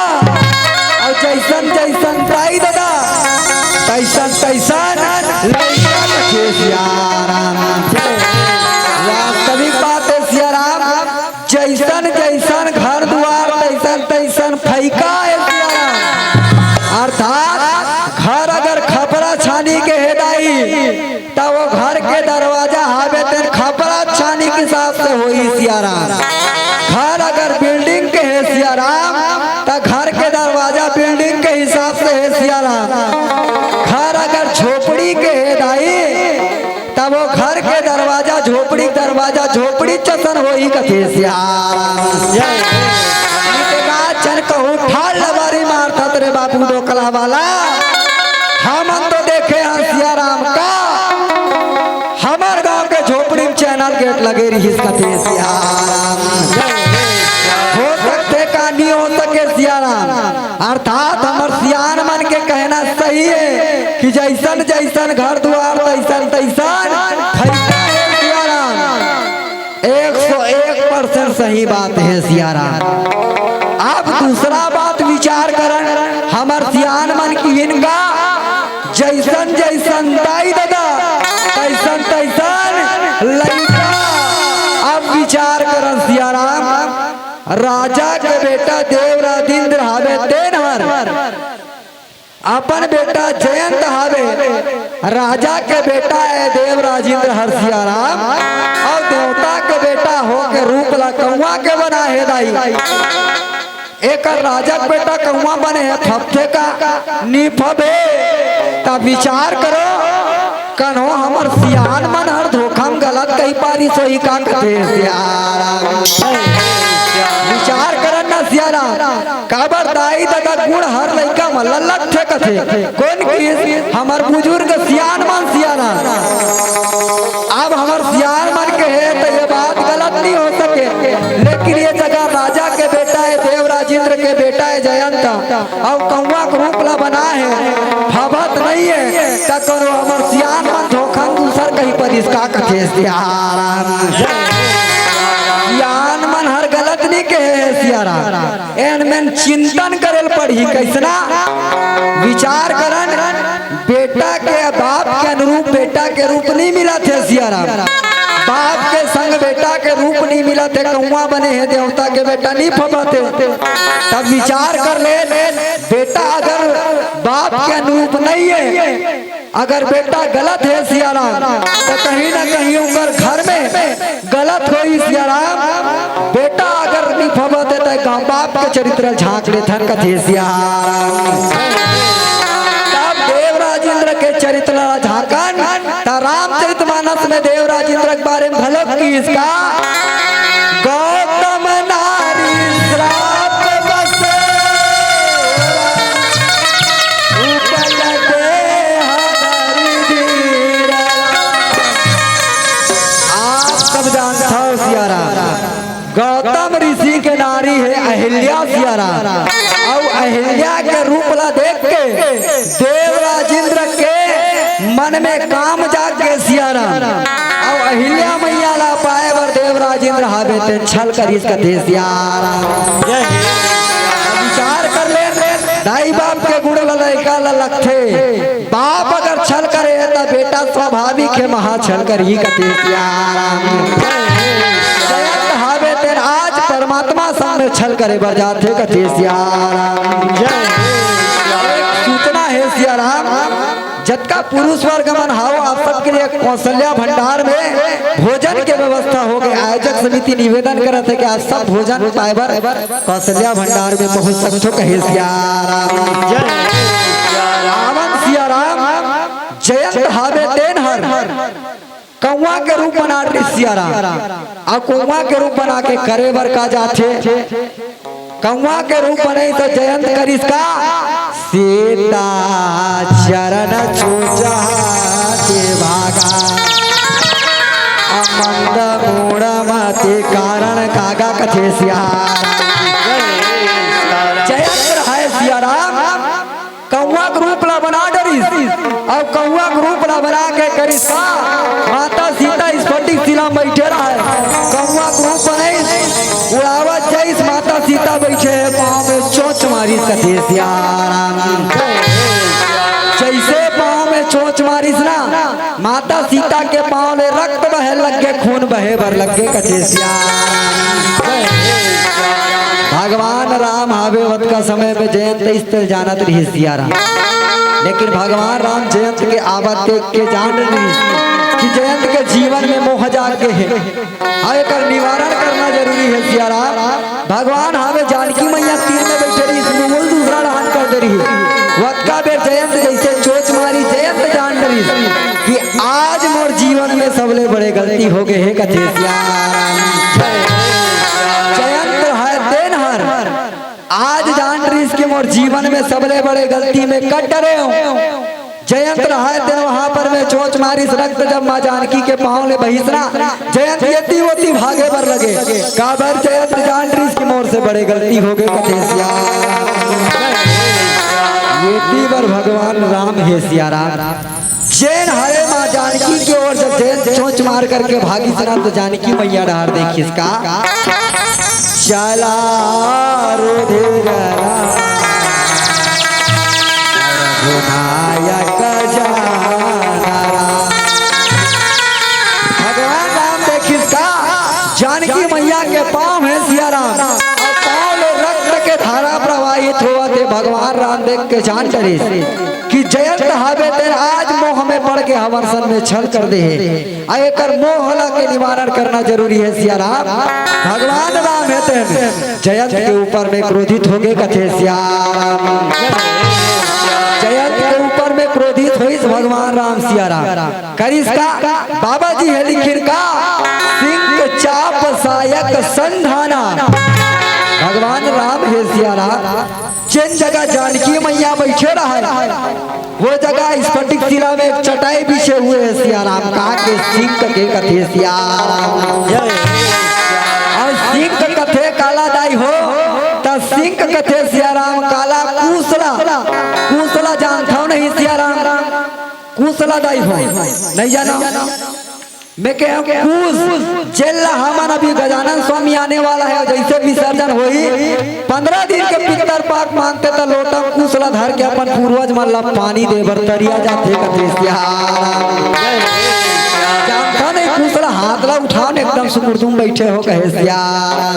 अउ जैसन जैसन दाई ददा, तैसन तैसन लइका कथे सियाराम। वास्तविक बात हे सियाराम, जैसन जैसन घर दुआर तैसन तैसन फैका हे सियाराम। अर्थात घर अगर खपरा छानी के हे दाई, त वो घर के दरवाजा हावे तेन खपरा छानी के हिसाब से होही सियाराम। घर अगर बिल्डिंग के हे सियाराम, त घर के दरवाजा बिल्डिंग के हिसाब से हे सियाराम। घर अगर झोपड़ी के हे दाई, तब वो घर के दरवाजा झोपड़ी, दरवाजा झोपड़ी जसन होही कथे सियाराम। जय। इतना चन कहूँ ठाल लबारी मारथस रे बाबू दोकला वाला। हमन तो देखे हन सियाराम का, हमर गांव के झोपड़ी में चैनल गेट लगे रहिस कथे सियाराम। जय। अर्थात हमर सियान मन के कहना सही हे कि जइसन जइसन घर दुआर तइसन तइसन फइका हे सियाराम। एक सौ एक percent सही बात हे सियाराम। अब दूसरा बात विचार करन हमर सियान मन किहिन का, जइसन जइसन दाई ददा तइसन तइसन लइका। अब विचार करन सियाराम, राजा के बेटा देव राजेंद्र हावे तेन हर अपन बेटा जयंत हावे, राजा के बेटा ए देव राजेंद्र हर सियाराम, अउ देवता के बेटा होके रूप ला कौआ के बना हे दाई। एकर राजा के बेटा कौआ बने हे, फबथे का? नी फबे। त विचार करो, कन्हो हमर सियान मन हर धोखा म गलत कहि पारिस होही का कथे सियाराम। विचार करन ना सियाराम, काबर दाई ददा गुण हर लइका मन ल लगथे कथे। कोन किहिस? हमर बुजुर्ग सियान मन सियाराम। अब हमर सियान मन कहे त ये बात गलत नहीं हो सके, लेकिन ये जगह राजा के बेटा हे, देव राजेंद्र के बेटा हे जयंत, अउ कौआ के रूप ला बना हे, फबत नहीं हे, त कोनो हमर सियान मन धोखा म दूसर कहि परिस का कथे सियाराम। सियान मन हर गलत नहीं कहे हे सियाराम। एन मेन चिंतन करे ल पड़ही, कइसना? विचार करन, बेटा के बाप के अनुरूप बेटा के रूप नहीं मिलत हे सियाराम। बाप के संग बेटा के रूप नहीं मिलत हे, कौआ बने हे, देवता के बेटा नहीं फबत हे। तब विचार कर ले, बेटा अगर बाप के अनुरूप नहीं हे, अगर बेटा गलत हे सियाराम, त कहीं ना कहीं ओकर घर में गलत होही सियाराम। बेटा अगर निफबत हे त गाँव बाप के चरित्र झाँक लेथन कथे सियाराम। तब देव राजेंद्र के चरित्र ला झाँकन त रामचरित मानस में देव राजेंद्र के बारे में घलो किहिस का, गौतम नारी श्राप बसे उपज देह दरिद्र। आप सब जानत हव सियाराम, गौतम ऋषि के नारी हे अहिल्या सियाराम, अउ अहिल्या के रूप ला देख के देव राजेंद्र के मन में काम जाग गे सियाराम, अउ अहिल्या मैया ला पाए बर देव राजेंद्र हावे तेन छल करिस कथे सियाराम। विचार कर ले, दाई बाप के गुण ला लइका ला लगथे। बाप अगर छल करे त बेटा स्वाभाविक हे महा छल करही कथे सियाराम। जयंत हावे तेन आज परमात्मा संग में छल करे बर जाथे कथे सियाराम। एक सूचना हे सियाराम, जतका पुरुष वर्ग मन हव, आप सबके लिए कौशल्या भंडार में भोजन के व्यवस्था हो गे। आयोजक समिति निवेदन करत हे कि आप सब भोजन पाए बर कौशल्या भंडार में पहुंच सकथो कहे सियाराम। जय सियाराम। रावण सियाराम जयंत हावे तेन हर कौआ के रूप बना डरिस सियाराम। अउ कौआ के रूप बना के करे बर का जाथे? कौआ के रूप बनई त जयंत करिस का, सीता चरण चूचहा के भागा, अमंद मूड़ मति कारण कागा कथे सियाराम। जयंत रहय सियाराम, कौआ के रूप ला बना डरिस, अउ कौआ के रूप ला बना के करिस का, माता सीता स्फटिक शिला म बइठे रहय, कौआ के रूप बनइस, उड़ावत जइस, माता सीता बइठे हे, पाँव में चोंच मारिस कथे सियाराम। जइसे पाँव में चोंच मारिस ना, माता सीता के पाँव ले रक्त बहे लग गे, खून बहे बर लग गे कथे सियाराम। भगवान राम हावे ओतका समय में जयंत इस तरह जानत रहिस सियाराम। लेकिन भगवान राम जयंत के आवत देख के जान रहिस कि जयंत के जीवन में मोह जाग गे हे, अउ एकर निवारण करना जरूरी हे सियाराम। भगवान हावे जानकी मैया तीर में बइठे रहिस, मुंह दूसरा डहन कर दे रहिस। ओतका बेर जयंत जइसे चोंच मारिस, जयंत जान डरिस कि आज मोर जीवन में सबले बड़े गलती हो गे हे कथे सियाराम। जयंत रहय तेन हर आज जान डरिस कि मोर जीवन में सबले बड़े गलती में कर डरे हंव। जयंत रहय तेन वहां पर में चोंच मारिस, रक्त जब मां जानकी के पांव ले बहिस ना, जयंत एती ओती भागे बर लगे। काबर जयंत जान डरिस कि मोर से बड़े गलती हो गे कथे सियाराम। एती बर भगवान राम हे सिया राम, जेन हरे माँ जानकी के ओर जब जेन चोंच मार करके भागिस ना, त जानकी मैया डहार देखिस का, चला रे धीर राम, रघुनायक जान राम। भगवान राम देखिस का, जानकी मैया के पाँव हे सिया राम, अउ पाँव ले रक्त के धारा प्रवाहित होवत हे। भगवान राम देख के जान डरिस कि जयंत हावे तेन आज मोह में पड़ के हमर सन में छल कर दे हे। अउ एकर मोह ला के निवारण करना जरूरी हे सिया राम। भगवान राम हे तेन जयंत के ऊपर में क्रोधित होगे कथे सिया राम। जयंत के ऊपर में क्रोधित होइस भगवान राम सिया राम। करिस का? बाबा जी हे लिखिन का, सिंक चाप सायक संधाना। भगवान राम हे सिया राम, जेन जगह जानकी मैया बइठे रहय, वो जगह स्फटिक शिला में एक चटाई बिछे हुए हे सिया राम, कहा के सिंक के कथे सिया राम। अउ सिंक कथे काला दाई हो, त सिंक कथे सिया राम काला। कुसला, कुसला जानथव नहीं सिया राम? कुसला दाई हो, नहीं जाना? मैं कहे हँव कुस, जेला हमन अभी गजानन स्वामी आने वाला हे, जइसे विसर्जन होही, पंद्रह दिन के पितर पाक मानथे त लोटा कुसला धर के अपन पूर्वज मन ला पानी दे बर तरिया जाथे कथे सिया राम। जानथव नहीं कुसला हाथ ला उठाव न, एकदम सुकुरदुम बइठे हो कहे सिया राम।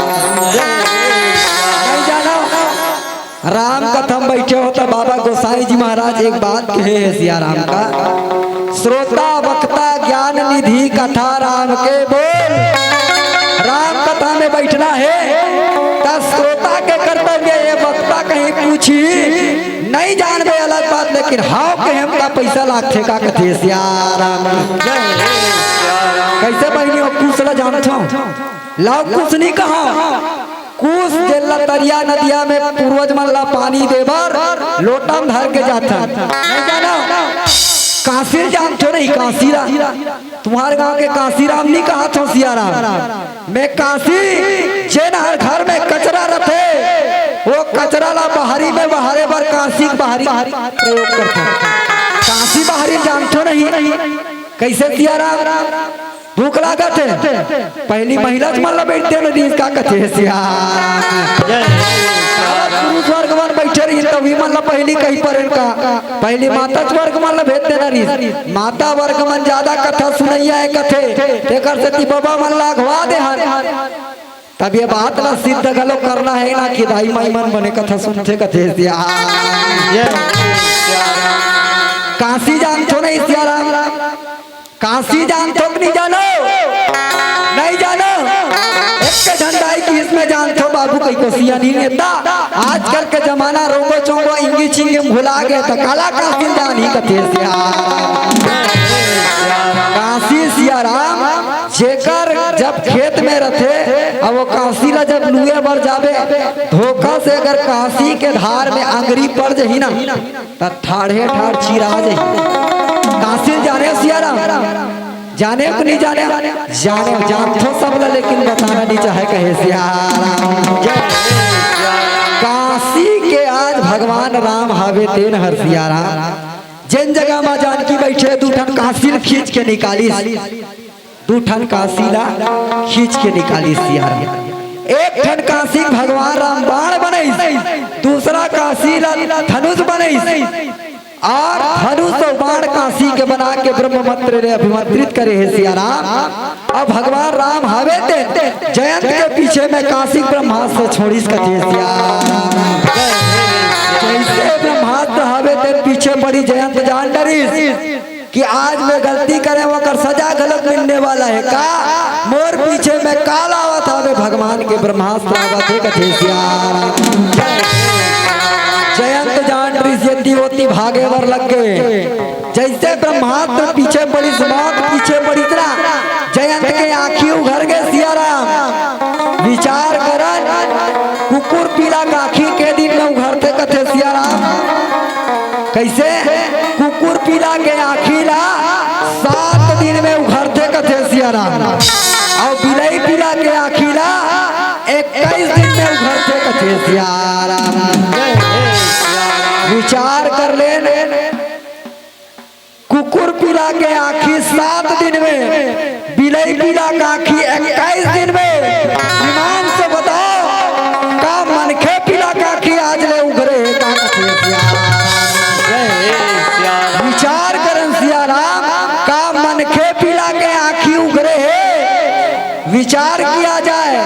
नहीं जाना? राम कथा में बइठे हो त बाबा गोसाई जी महाराज एक बात कहे हे सिया राम का, श्रोता वक्ता ज्ञान निधि कथा राम के बोल। राम कथा में बइठना हे त श्रोता के कर्तव्य हे, वक्ता कहीं पूछही नहीं जानबे अलग बात, लेकिन हव कहे म का पइसा लागथे का कथे सिया राम। कइसे बहिनी हो कुसला जानथव? लाव कुस नहीं कहा। कुस जेला तरिया नदिया में पूर्वज मन ला पानी दे बर लोटा म धर के जाथन। नहीं जाना? कांसी ल जानथो नहीं, कांसी ला। तुम्हार गांव के कांसी राम नहीं कहाथो सिया राम। मैं कांसी, जेन हर घर में कचरा रथे, वो कचरा ला बाहरी में बहारे बर कांसी के बाहरी प्रयोग करथे। कांसी बाहरी जानथो नहीं, कइसे सिया राम? भूख लागत हे, पहिली महिला मन ला बइठे देना रिहिस का कथे सिया। पुरुष वर्ग मन बइठे रहिन त उही मन ला पहिली कहि परेन का, पहिली माता वर्ग मन ला भेज देना रिहिस। माता वर्ग मन जादा कथा सुनइया हे कथे, तेकर सेती बबा मन ला अघवा दे हन। तब ये बात ला सिद्ध घलो करना हे ना कि दाई माई मन बने कथा सुनथे कथे सिया। कांसी जानथो नहीं सिया राम? कांसी जानथो कि नहीं जानो? नहीं जानो? एक झन दाई किहिस में जानथो बाबू कहिके सिया नहीं नेता। आजकल के जमाना रोंगो चोंगो इंगी चिंगी में भुला गे त काला कांसी जानही कथे सिया। कांसी सिया राम जेकर जब खेत में रथे, अब वो कांसी ला जब लुए बर जाबे, धोखा से अगर कांसी के धार में अंगरी पड़ जही ना, त ठाढ़े ठाढ़ चिरा जही। कांसी ल जाने सिया राम? जाने कि नहीं जाने? जाने, जानथो सब ला, लेकिन बताना नहीं चाहे कहे सिया राम। कांसी के आज भगवान राम हावे तेन हर सिया राम। जेन जगह माँ जानकी बइठे, दू ठन कांसी ल खींच के निकालिस। दू ठन कांसी ला खींच के निकालिस सिया राम। एक ठन कांसी भगवान राम बाण बनइस, दूसरा कांसी ला धनुष बनइस। अउ धनुष अउ बाण कांसी के बना के ब्रह्मास्त्र ले अभिमंत्रित करे हे सिया राम। अब भगवान राम हावे तेन जयंत के पीछे में कांसी ब्रह्मास्त्र छोड़िस कथे सिया राम। जइसे ब्रह्मास्त्र हावे तेन पीछे पड़ी, जयंत जान डरिस कि आज मैं गलती करे हँव, ओकर सजा घलोक मिलने वाला हे का? मोर पीछे में काल आवत हवे, भगवान के ब्रह्मास्त्र आवत हे, कथे सिया राम। जयंत जान डरिस, एती ओती भागे बर लग गे। जइसे ब्रह्मास्त्र पीछे पड़िस, मौत पीछे पड़िस ना, जयंत के आँखी उघर गे सिया राम। विचार करन, कुकुर पीला के आँखी के दिन में उघरथे, कथे सिया राम। कइसे? कुकुर पीला के आँखी ला सात दिन में उघरथे कथे सिया राम, अउ बिलई पीला के आँखी ला इक्कीस दिन में उघरथे कथे सिया राम। विचार कर लेन, कुकुर पीला के आँखी सात दिन में, बिलई पीला के आँखी इक्कीस दिन में। ईमान से बताओ, का मनखे पीला के आँखी आज ले उघरे हे का? कथे सिया राम। जय सिया राम। विचार करन सिया राम, का मनखे पीला के आँखी उघरे हे? विचार किया जाए,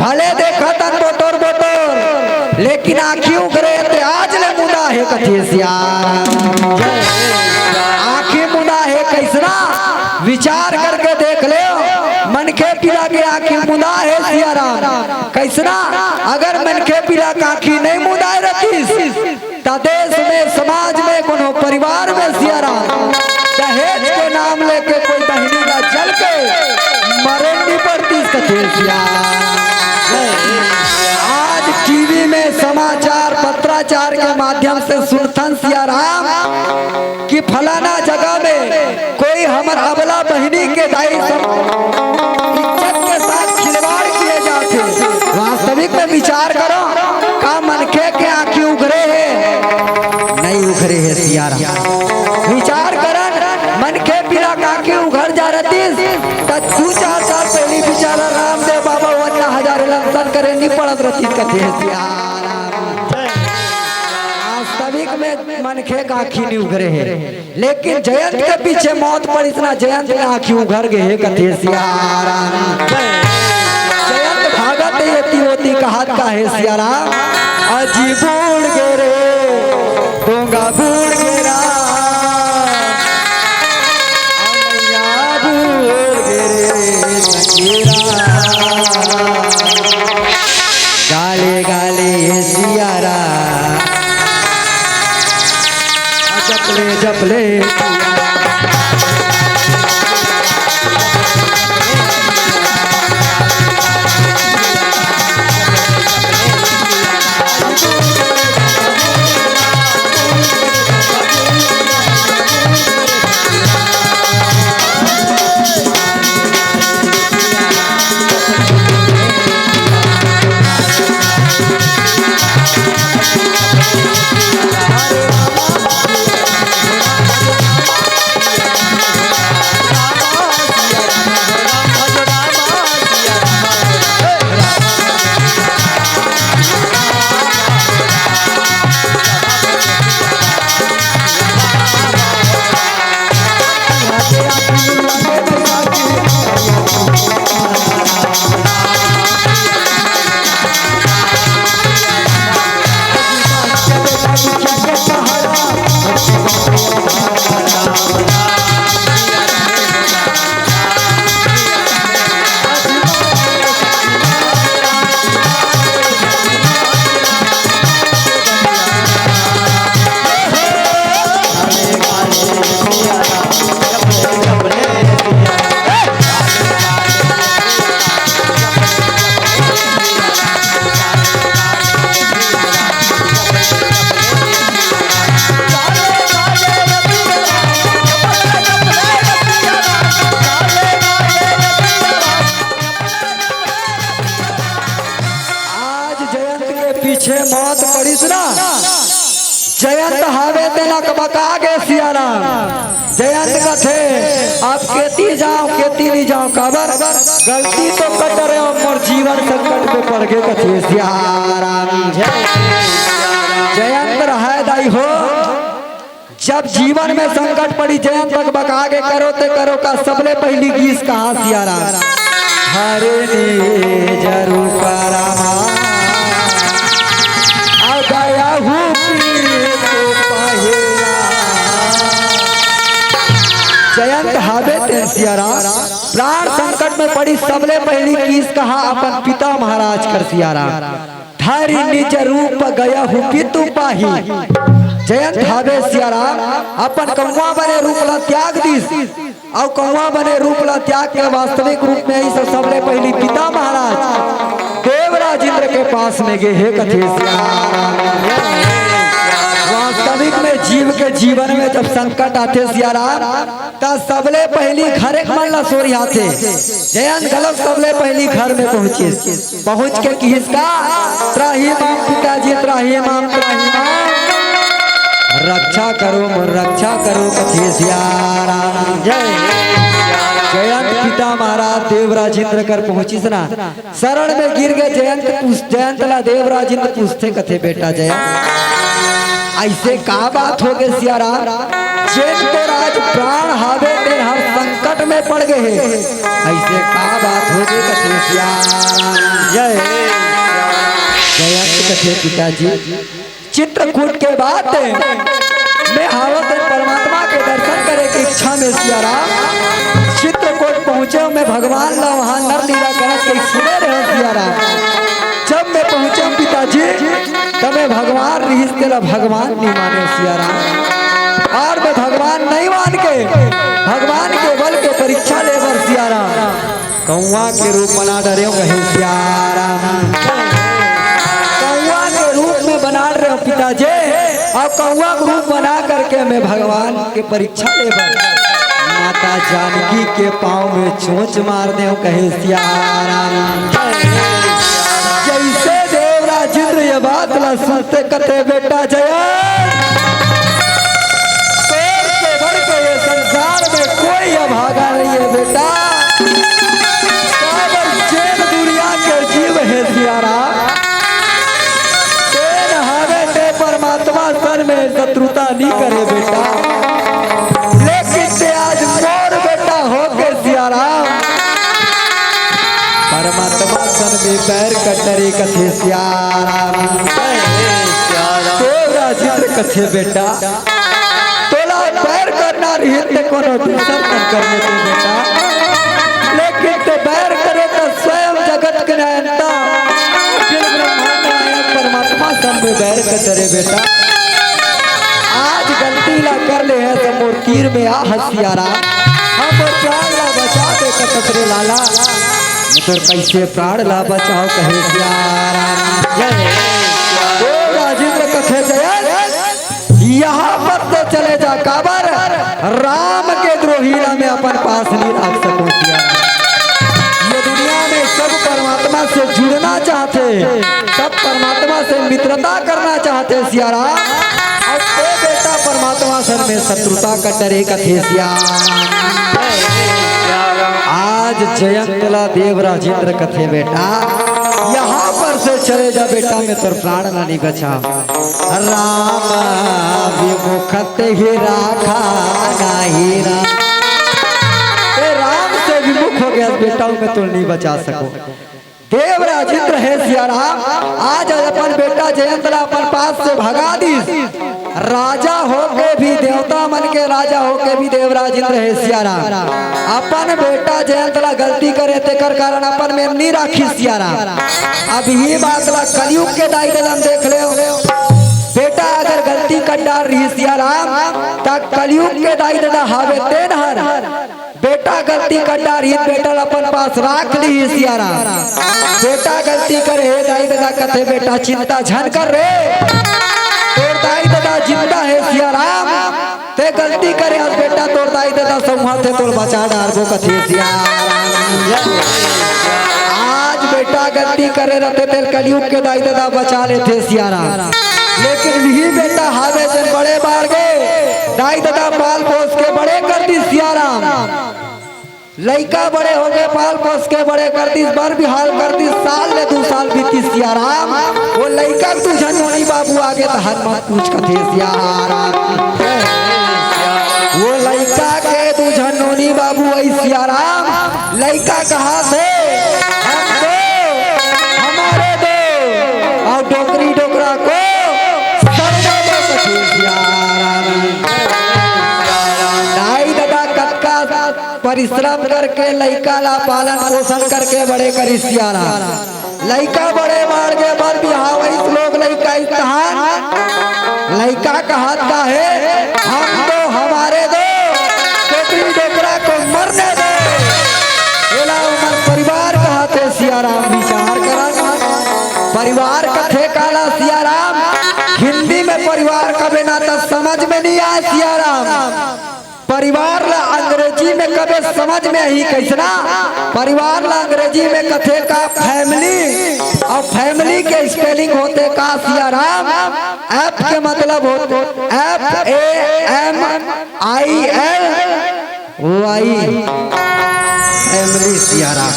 भले देखत हन बोटोर बोटोर, लेकिन आँखी उघरे हे ते आज ले मुंदा हे कथे सिया राम। आँखी मुंदा हे कइसना? विचार करके देख ले, मनखे पीला के आँखी मुंदा हे सिया राम। कइसना? अगर मनखे पीला के आँखी नइ मुंदाय रहतिस, त देश में, समाज में, कोनो परिवार में सिया राम दहेज के नाम लेके कोई बहिनी ला जल के मरे नइ पड़तिस कथे सिया राम। आज टीवी में समाचार, पत्राचार के माध्यम से सुनथन सिया राम कि फलाना जगह में कोई हमर अबला बहिनी के दाई सब इज्जत के साथ खिलवाड़ किए जाथे। वास्तविक में विचार करो, का मनखे के आँखी उघरे हे? नइ उघरे हे सिया राम। विचार करन, मनखे पीला के आँखी उघर जा रहतिस, त दू चार साल पहिली बिचारा रामदेव बाबा वन्ना हजार लमसन करे नइ पड़त रहतिस कथे सिया राम। वास्तविक में मनखे के आँखी नइ उघरे हे। लेकिन जयंत के पीछे मौत पड़िस ना, जयंत के आँखी उघर गे हे कथे सिया राम। जयंत भागत हे एती ओती, कहत का हे सिया राम, अजी बूड़ गे रे, डोंगा बूड़ गे रा, अमैया बूड़ गे रे, सखी राम। गाले गाले सिया राम। जपले जपले आज जयंत के पीछे मौत पड़िस ना, जयंत हावे तेन अकबका गे सिया राम। जयंत कथे, अब केती जांव, केती नइ जांव, काबर गलती तो कर डरेंव, मोर जीवन संकट में पड़ गे कथे सिया राम। जयंत रहय दाई हो, जब जीवन में संकट पड़िस, जयंत अकबका गे, करो ते करो का, सबले पहिली गीस कहा सिया राम, हरे निज रूप रामा, अदयहु पीतु पहेरा। जयंत हावे तेन सिया राम, प्राण संकट में पड़िस, सबले पहिली गीस कहा अपन पिता महाराज कर सिया राम। धरि निज रूप गयहु पीतु पाही। जयंत हावे सिया राम, अपन कौआ बने रूप ला त्याग दिस, अउ कौआ बने रूप ला त्याग के वास्तविक रूप में आइस सबले पहिली पिता महाराज देवराज इंद्र के पास में गे हे कथे सिया राम। वास्तविक में जीव के जीवन में जब संकट आथे सिया राम, त सबले पहिली घरे के मन ला सोरिहाथे। जयंत घलोक सबले पहिली घर में पहुंचिस। पहुंच के किहिस का, "त्राहि माम पिताजी, त्राहि माम, त्राहि माम।" रक्षा करो मोर रक्षा करो कथे सियाराम। जय। जयंत पिता महाराज देवराज इंद्र कर पहुंचिस ना, शरण में गिर गे जयंत पूछ-, जयंत ला देवराज इंद्र पूछथे कथे, "बेटा जयंत, अइसे का बात होगे सियाराम? जेन तोर आज प्राण हावे तेन हर संकट में पड़ गे हे, अइसे का बात होगे कथे सियाराम?" जय। जयंत कथे, "पिताजी, चित्रकूट के बाद में हावत परमात्मा के दर्शन करे के इच्छा में सियाराम चित्रकूट पहुंचे, में भगवान ला वहां नर लीला करत के सुने रहे सियाराम। जब में पहुंचे पिताजी, तब में भगवान रिहिस तेला भगवान नहीं माने सियाराम, और में भगवान नहीं मान के भगवान के बल के परीक्षा ले बर सियाराम कौआ के रूप बना डरेंव कहे सियाराम। कौआ के रूप में बना डरेंव पिताजी, और कौआ के रूप बना करके में भगवान के परीक्षा ले बर माता जानकी के पाँव में चोंच मार देंव कहे सियाराम। जइसे देवराज इंद्र ये बात ला सुनथे कथे, "बेटा जयंत, तोर से बढ़ के ये संसार में कोई अभागा नहीं है बेटा।" काबर जेन दुनिया के जीव हे सियाराम, तेन हवे ते परमात्मा सन में शत्रुता नहीं करे बेटा, लेकिन ते आज मोर बेटा होके सियाराम परमात्मा सन में बैर कटरे कथे सियाराम। देवराज इंद्र कथे, "बेटा, तोला बैर करना रहिस ते कोनो दूसर मन कर लेते बेटा, लेकिन ते बैर करे त स्वयं जगत के नियंता, अखिल ब्रह्मांड नायक परमात्मा सन में बैर कटरे बेटा। आज गलती ला कर ले हे त मोर तीर में आ सियाराम, हम मोर प्राण ला बचा दे कथे रे लाला, मैं तोर कइसे प्राण ला बचाओ कहे सियाराम।" जय। देवराज इंद्र कथे, "जयंत, यहाँ पर से चले जा।" काबर? "राम के द्रोही ला मैं अपन पास नहीं रख सकूं सियाराम।" ये दुनिया में सब परमात्मा से जुड़ना चाहथे, सब परमात्मा से मित्रता करना चाहथे सियाराम, और ते बेटा परमात्मा सन में शत्रुता कटरे कथे सियाराम। आज जयंत ला देवराज इंद्र कथे, "बेटा, यहाँ पर से चले जा बेटा, मैं तोर प्राण ला नहीं बचा।" राम विमुख ते ही राखा नहीं राम। ए राम से विमुख हो गया बेटा, मैं तो नहीं बचा सको। देवराज इंद्र हे सियाराम, आज अपन बेटा जयंत ला अपन पास से भगा दिस। राजा होके भी, देवता मन के राजा होके भी देवराज इंद्र हे सियाराम, अपन बेटा जयंत ला गलती करे तेकर कारण अपन में नहीं राखी सियाराम। अब ये बात ला कलयुग के दाई ददा देख ले, बेटा अगर गलती कर डार रही सियाराम, त कलयुग के दाई ददा हावे तेन हर बेटा गलती कर डारही, बेटा ल अपन पास राख लीही सियाराम। बेटा गलती करे हे, दाई ददा कथे, "बेटा चिंता झन कर रे, तोर दाई ददा जिंदा हे सियाराम। ते गलती करे हस बेटा, तोर दाई ददा संघाथे, तोर बचा डारबो," कथे सियाराम। आज बेटा गलती करे रहते, तेल कलयुग के दाई ददा बचा लेथे सियाराम। लेकिन वही बेटा हावे जेन बड़े बाढ़ गे, दाई ददा पाल पोस के बड़े कर दिस सियाराम। लइका बड़े होगे, पाल पोस के बड़े कर दिस, बर बिहाव कर दिस, साल ले दू साल बीतिस सियाराम। वो लइका के दू झन नोनी बाबू आगे त हर मत पूछ कथे सियाराम। वो लइका के दू झन नोनी बाबू आई सियाराम। लइका कहाथे, "हम दो, हमारे दो, और डोकरी डोकरा को सरना दो," कथे सियाराम। दाई ददा कतका परिश्रम करके लइका ला पालन पोषण करके बड़े करिस सियाराम। लइका बड़े बाढ़ गे, बर बिहाव आइस, लोग लइका आइस तहान। लइका कहात का हे, "हम दो, हमारे दो, डोकरी डोकरा को मरने दो।" एला उमर परिवार कहाथे सियाराम, विचार करन। परिवार कथे काला सियाराम, हिंदी में परिवार कबे ना त समझ में नहीं आए सियाराम। परिवार ला अंग्रेजी में कबे समझ में आही कइसना? परिवार ला अंग्रेजी में कथे का फैमिली, अउ फैमिली के स्पेलिंग होथे का सियाराम? एफ के मतलब होथे F A M I L Y, family Siyaram.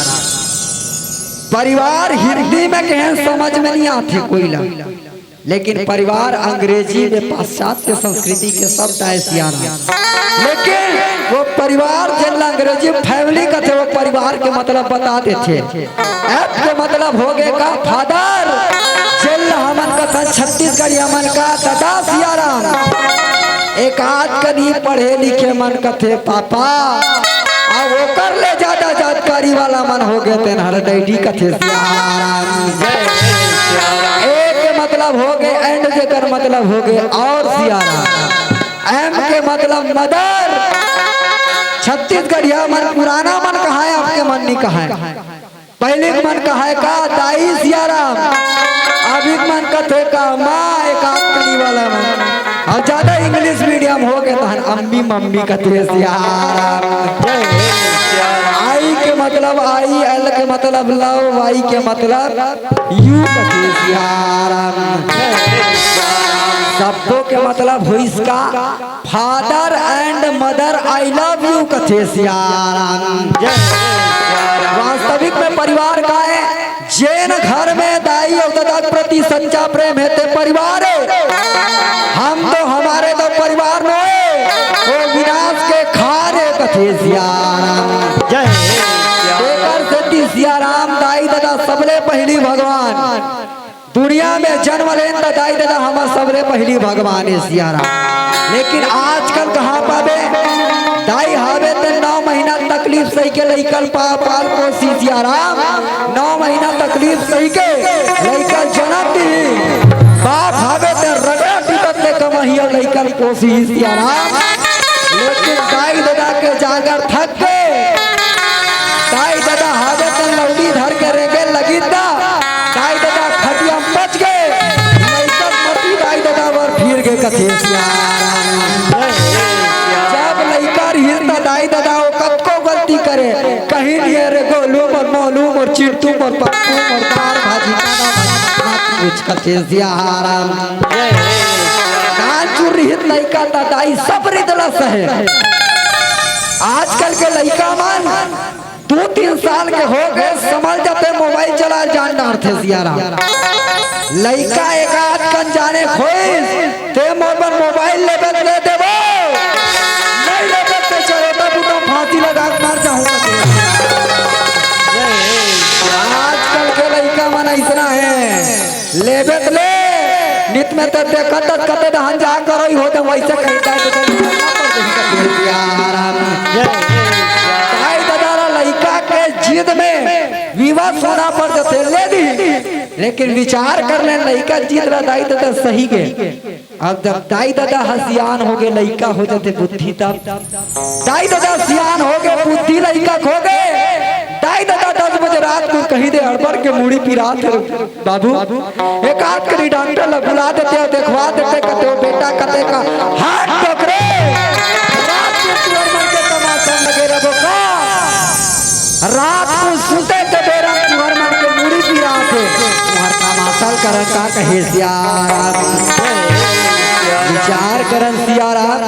परिवार हिंदी में कहें समझ में नइ आथे कोई ला, लेकिन परिवार अंग्रेजी में पाश्चात्य संस्कृति के शब्द आय सियाराम। लेकिन वो परिवार जेन ला अंग्रेजी में फैमिली कथे, वो परिवार के मतलब बता देथे। एफ के मतलब होगे का फादर, जेन ला हमन कथन छत्तीसगढ़िया मन का ददा सियाराम। एक आध कनी पढ़े लिखे मन कथे पापा, अउ ओकर ले जादा जानकारी वाला मन होगे तेन हर डैडी कथे सियाराम। ए के मतलब होगे एंड, जेकर मतलब होगे अउ सियाराम। एम के मतलब मदर। छत्तीसगढ़िया मन पुराना मन कहाय, अब के मन नइ कहाय। पहिली के मन कहाय का दाई सियाराम, अभी के मन कथे का माँ, एक आध कनी वाला मन। अउ जादा इंग्लिश मीडियम होगे तहन अम्मी मम्मी कथे सियाराम। आई के मतलब आई, एल के मतलब लव, वाई के मतलब यू कथे सियाराम। सब्बो के मतलब होइस का father and mother, I love you कथे सियाराम। वास्तविक में परिवार का हे? जेन घर में दाई अउ ददा के प्रति सच्चा प्रेम हे ते परिवार हे। हम तो हमारे तो परिवार नोहे, वो विनाश के खार हे कथे सियाराम। जय हे सियाराम। तेकर सेती सियाराम दाई ददा सबले पहिली भगवान। दुनिया में जन्म लेन त दाई ददा हमर सबले पहिली भगवान हे सियाराम। लेकिन आजकल कहाँ पाबे? दाई हावे त नौ महीना तकलीफ सही के लइका ल पा-, पाल पोसी सियाराम। नौ महीना तकलीफ सही के लइका ल जनम दिही। बाप हावे त रगड़ा पीटत ले कमही अउ लइका ल पोसी सियाराम। लेकिन दाई ददा के जांगर थक के दाई ददा हावे त लौड़ी धर के रेंगे लगिन दा। दाई ददा खटिया म बच गे, लइका मती दाई ददा बर फिर गे कथे सियाराम। जब लइका रिहिस त दाई ददा ओ कतको गलती करे, कहीं नहीं रे गोलू मोर मोलू मोर चिंटू मोर पप्पू मोर दार भाजी कुछ कथे सियाराम। दान चुर रिहिस लइका त दाई सब रिदला सहे। आजकल के लइका मन दू तीन साल के हो गए, समझ जाते मोबाइल चला जान डारथे सियाराम। लइका एक आध कन जाने खोइस, ते मोर बर मोबाइल लेबे त ले देबो, नहीं लेबे त चरोटा बूटा फांसी लगा के मर जाहूं। आजकल के लइका मन अइसना हे। लेबे त ले, नित में त देखत कते दहन जा करई हो त वइसे कहिता है तो यार। भाई दादा ला लइका के जिद में विवश होना पड़ जाथे, ले दी। लेकिन विचार कर ले, लइका जिद ला दाई ददा सही गे। अब जब दाई ददा ह सियान हो गे, लइका हो जाथे बुद्धि, तब दाई ददा सियान हो गे, बुद्धि लइका खो गे। दाई ददा दस बजे रात को कही दे, हड़बड़ के मुड़ी पिरात हे बाबू, एक आध करी डॉक्टर ला बुला देते हो, देखवा देते, कते हो बेटा, कते का हाथ पकड़े। रात के तुअर मन के तमाशा लगे रहो का? रात को सुते के बेरा तुहर मन के मुड़ी पिरात हे। तुहर तमाशा करन का कहे सियाराम। विचार करन सियाराम।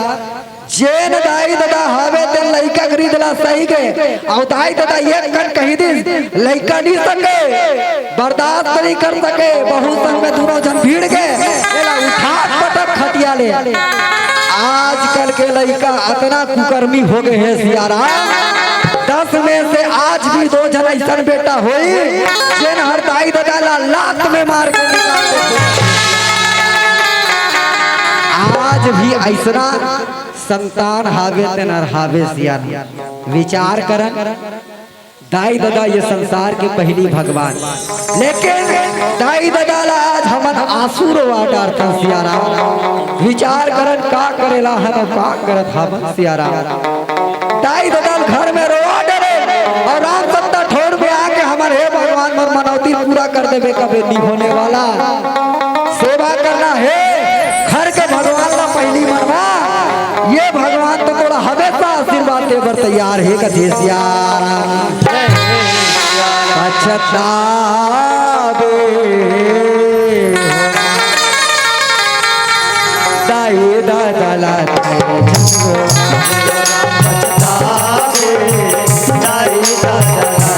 जेन दाई ददा हावे तेन लइका के रिद ला सही गे। अउ दाई ददा एक कन कही दिस, लइका नी सके, बर्दाश्त नी कर सके, बहू संग में दूनों झन भिड़ गे, एला उठा पटक खटिया ले। आजकल के लइका अतना कुकर्मी हो गे हे सियाराम, दस में से आज भी दो झन अइसन बेटा होई, जेन हर दाई ददा ला लात में मार के निकाल देथे। आज भी अइसना संतान हावे तेन हर हावे सियान। विचार करन, दाई ददा ये संसार के पहिली भगवान, लेकिन दाई ददा ला आज हमन आंसू रोवा डारथन सियाराम। विचार करन का करेला हन अउ का करत हावन सियाराम। दाई ददा ल घर में रोवा डरे अउ राम सत्ता ठोर में आके हमर हे भगवान मोर मनौती पूरा कर देबे, कबे नी होने वाला। सेवा करना हे घर के भगवान ला पहिली मनवा, ये भगवान तो तोला हवे तैयार हे कथे सियाराम। पछतावे दाई ददा ला, पछतावे दाई ददा ला।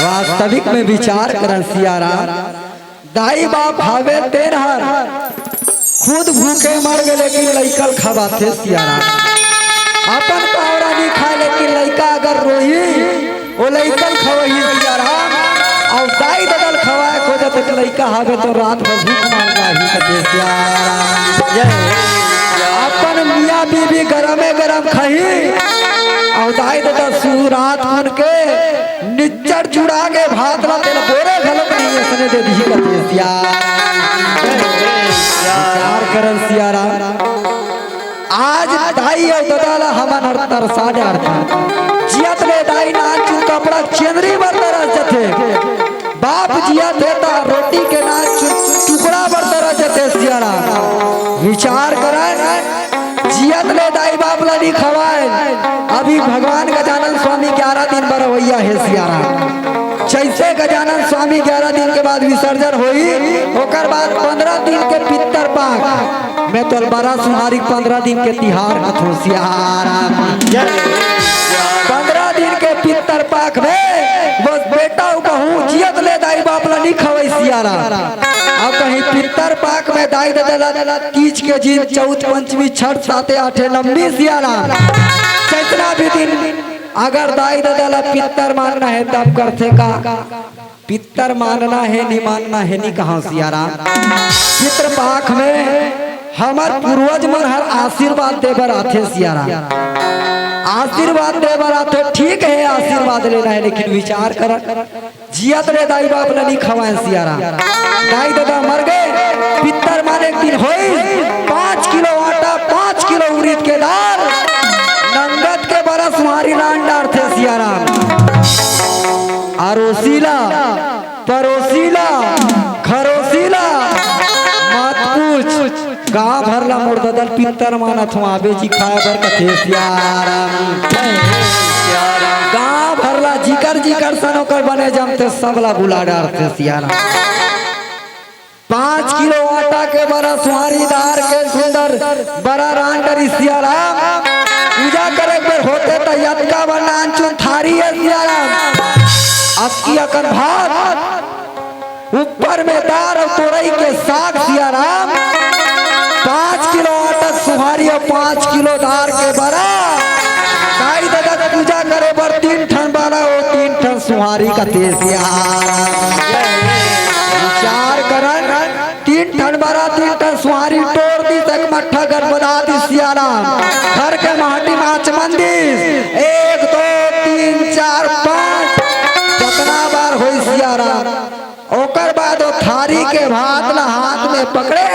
वास्तविक में विचार करन सियाराम, दाई बाप हवे तेन हर खुद भूखे मर गे, लेकिन लइका ल खवाथे सियाराम। अपन पावरा नी खाए, लेकिन लइका अगर रोही, ओ लइका ल खवही सियाराम। अउ दाई ददा ल खवाए खोजत हे, लइका हवे तो रात भर भूख मार जाही कथे सियाराम। जय। अपन मियाँ बीबी गरमे गरम खही, अउ दाई ददा सु रात कुन के निच्चर चुड़ा के भात ला तेला बोरे घलोक नहीं, असने दे दिही कथे सियाराम। विचार करन सियाराम। आज दाई अउ ददा ला हमन हर तरसा डारथन। जियत ले दाई नानचुन कपड़ा चेंदरी बर तरस जथे। बाप जियत हे त रोटी के नानचुन टुकड़ा बर तरस जथे सियाराम। विचार करन, जियत ले दाई बाप ला नी खवाए। अभी भगवान गजानन स्वामी ग्यारह दिन बर अवइया हे सियाराम। जइसे गजानन स्वामी ग्यारह दिन के बाद विसर्जन होही, ओकर बाद पंद्रह दिन के पितर पाख में तोर बरा सुहारी पंद्रह दिन के तिहार कथों सियाराम। पंद्रह दिन के पितर पाख में बस बेटा अउ बहू जियत ले दाई बाप ला नी खवई सियाराम। अब कहीं पितर पाख में दाई ददा ला तीज के दिन, चौथ पंचमी, छठ, साते आठे नवमी सियाराम। जतना भी दिन अगर दाई ददा ला पितर मानना हे तब करथे का? पितर मानना हे, नी मानना हे, नी कहा सियाराम। पितर पाख में हमर पूर्वज मन हर आशीर्वाद दे बर आथे सियाराम। आशीर्वाद दे बर आथे, ठीक हे, आशीर्वाद लेना हे, लेकिन विचार कर, जियत ले दाई बाप ला नी खवाए सियाराम। दाई ददा मर गे, पितर माने के दिन होई, पाँच किलो आटा, पाँच किलो उरीद के दाल, नंगत के बरा सुहारी लान डारथे सियाराम। अरोसी ला, परोसी ला, खरोसी ला, मत पूछ। गांव भर ला मोर ददा ल पितर मानत हों, आबे जी खाए बर कथे सियाराम। गांव भर ला जिकर जिकर सन ओकर बने जमथे, सब ला बुला डारथे सियाराम। पाँच किलो आटा के बरा सुहारी दार के सुंदर बरा रान डरी सियाराम। पूजा करे बर होथे त यतका बरा नानचुन थारी हे सियाराम। अतकी अकन भात, ऊपर में दार अउ तोरई के साग सियाराम। पाँच किलो आटा सुहारी अउ पाँच किलो दार के बरा। दाई ददा पूजा करे बर तीन ठन बरा अउ तीन ठन सुहारी कथे सियाराम। विचार करन, तीन ठन बरा, तीन ठन सुहारी टोर दिस, एक मट्ठा गन बना दिस सियाराम। घर के माटी म आचमन दिस, एक, दो, तीन, चार, पाँच, जतना बार होई सियाराम। ओकर बाद ओ थारी के भात ला हाथ में पकड़े,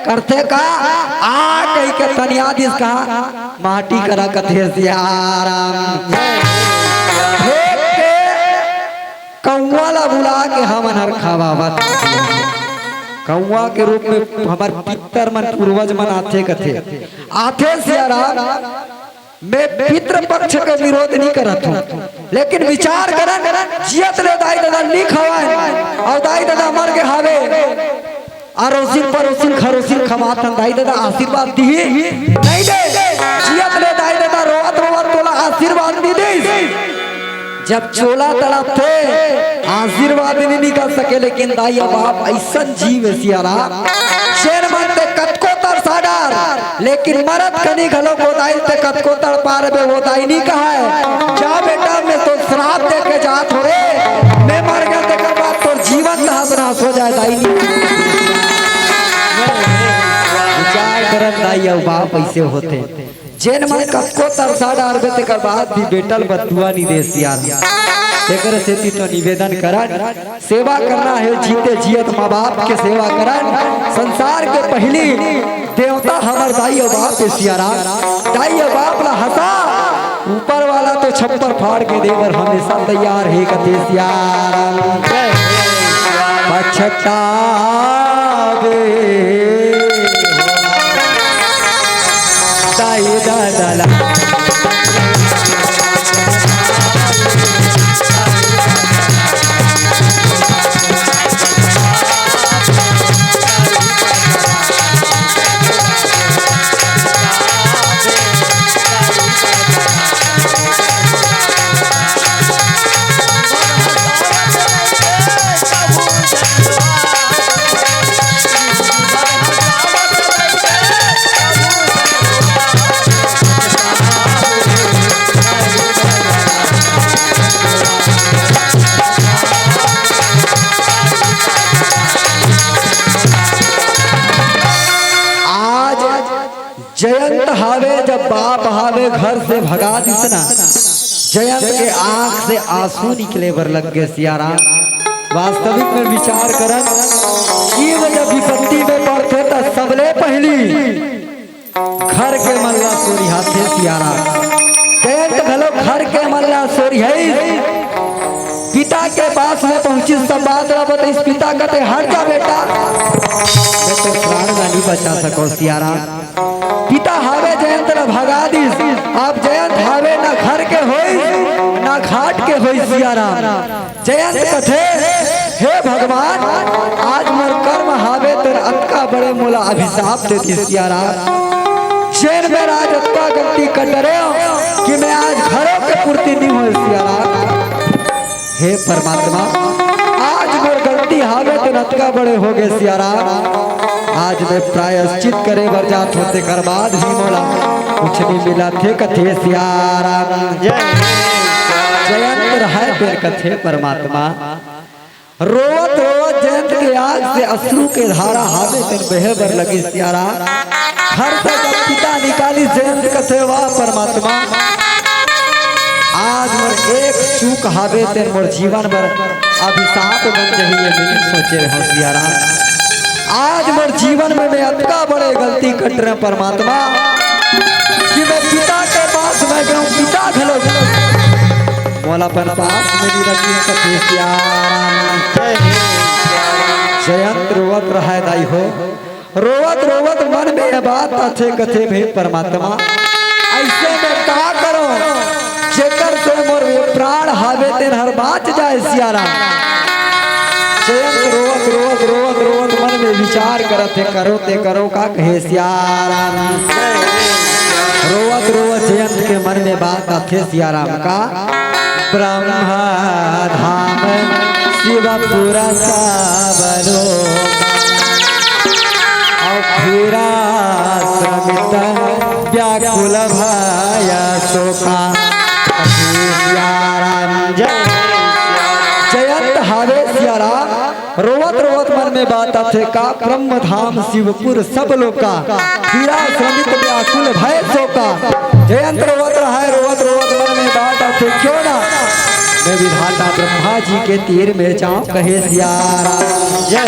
करथे का, आ कहि के तनिया दिस का, माटी करा कथे सियाराम। फेंक के कौआ ला बुला के हमन हर खवावत। कौआ के रूप में हमर पितर मन, पूर्वज मन आथे कथे। आथे सियाराम, मैं पितृ पक्ष के विरोध नहीं करत हूँ, लेकिन विचार करन, जियत ले दाई ददा नी खवाए, अउ दाई ददा मर गे हावे, अरोसिन परोसिन खरोसिन खवात हन, दाई ददा आशीर्वाद दिही नहीं दे। जियत ले दाई ददा रोवत रोवत तोला आशीर्वाद नी दिस। जब चोला तड़पथे, आशीर्वाद नहीं निकल सके, लेकिन दाई बाप अइसन जीव हे सियाराम, जेन मन ते कतको तरसा डार, लेकिन मरत कनी घलो गोदाई ते कतको तड़पा रबे, गोदाई नी कहाय। जा बेटा, मैं तो श्राप दे के जात हो रे, मैं मर गया तेकर बाद तोर जीवन तहस नहस हो जाए दाई नी। विचार करत दाई अउ बाप ऐसे होते। जेन मन कतको तरसा डारबे, तेकर बाद भी बेटा ल बददुआ नी दे सियार। तेकर सेती तो निवेदन करन, सेवा करना हे, जीते जियत माँ बाप के सेवा करन। संसार के पहली देवता हमर दाई अउ बाप हे सियाराम। दाई अउ बाप ला हंसा, ऊपर वाला तो छप्पर फाड़ के दे बर हमेशा तैयार हे कथे सियाराम। पछतावे दाई दादा ला। आज जयंत हावे, जब बाप हावे घर से भगा दिस ना, जयंत के आंख से आंसू निकले बर लग गे सियाराम। वास्तविक में विचार करन, जीव जब विपत्ति में पड़थे त सबले पहली घर के मन ला सोरिहाथे सियाराम। जयंत घलो घर के मन ला सोरिहाइस। पिता के पास में पहुंचिस, सब बात ला बताइस। पिता कथे, "हट जा बेटा, मैं तो प्राण ला नी बचा सको सियाराम।" पिता हावे जयंत ला भगा दिस। अब जयंत हावे ना घर के होइस, ना घाट के होइस सियाराम। जयंत कथे, "हे भगवान, आज मोर कर्म हावे तेन अतका बड़े मोला अभिशाप दे दिस सियाराम। जेन मेर आज अतका गलती कर डरेंव कि मैं आज घरो के पूर्ति नी होय सियाराम। हे परमात्मा, आज मोर गलती हावे तेन अतका बड़े हो गे सियाराम। आज मैं प्रायश्चित करे बर जात हों, तेकर बाद ही मोला कुछ नी मिलत हे कथे सियाराम।" जय। जयंत रहय तेन कथे परमात्मा। रोवत रोवत जयंत के आंख से अश्रु के धारा हावे तेन बहे बर लगिस सियाराम। घर से जब पिता निकालिस, जयंत कथे, "वाह परमात्मा, आज मोर एक चूक हावे तेन मोर जीवन बर अभिशाप बन जही, ये मैं नी सोचे रहेंव सियाराम। आज मोर जीवन में मैं अतका बड़े गलती कर डरेंव परमात्मा कि मैं पिता के पास में गेंव, पिता घलो मोला अपन पास में नी रखिस कथे सियाराम।" जयंत रोवत रहय दाई हो, रोवत रोवत मन में ये बात आथे कथे, "हे परमात्मा, अइसे मैं का करंव जेकर से मोर ये प्राण हावे तेन हर बाच जाय सियाराम।" जयंत रोवत रोवत रोवत रोवत मन में विचार करत हे, करो ते करो का कहे सियाराम। रोवत रोवत जयंत के मन में बात आथे सियाराम का, ब्रह्मा धाम शिवपुर सब लोग, अउ फिर आश्रमित व्याकुल भय शोका। सियाराम जय। जयंत हावे सियाराम। रोवत रोवत मन में बात आथे का, ब्रह्म धाम शिवपुर सब लोका, पीरा श्रमित व्याकुल भय शोका। जयंत रोवत रहय, रोवत रोवत मन में बात आथे, क्यों ना मैं विधाता ब्रह्मा जी के तीर में जांव कहे सियाराम। जय।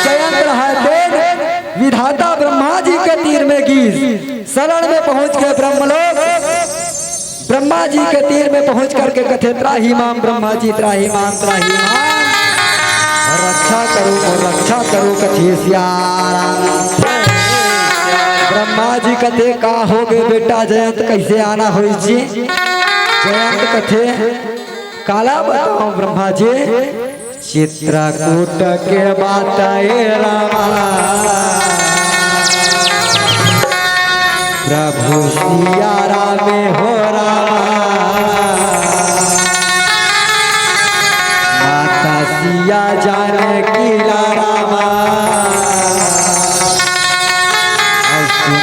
जयंत रहय तेन विधाता ब्रह्मा जी के तीर में गीस, शरण में पहुंच के ब्रह्मलोक ब्रह्मा जी के तीर में पहुंच करके कथे, "त्राहि माम ब्रह्मा जी, त्राहि माम, त्राहि माम, रक्षा करो और रक्षा करो," कथे सियाराम। ब्रह्मा जी कथे, "का हो गे बेटा जयंत, कइसे आना होइस जी?" जयंत कथे, "काला बतावंव ब्रह्मा जी, चित्रकूट के बात ए रामा, प्रभु सिया राम हो रामा, माता सिया जानकी ला रामा, अउ सुन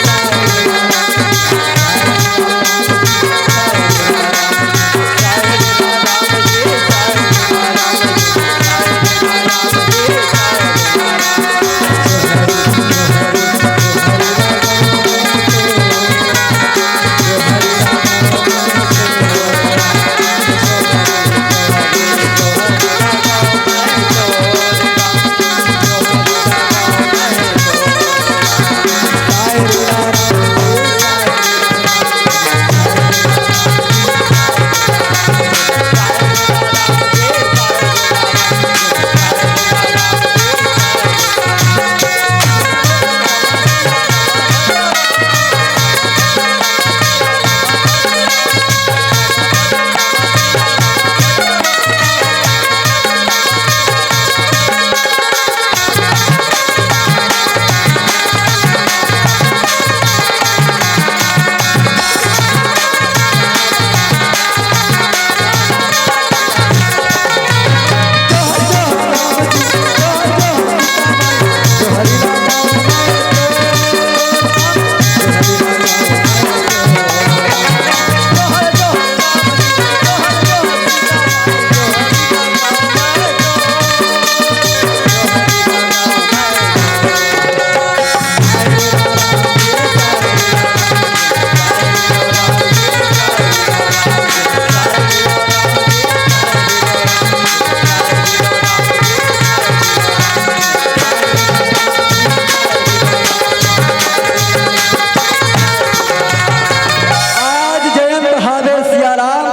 आज जयंत हावे सिया राम,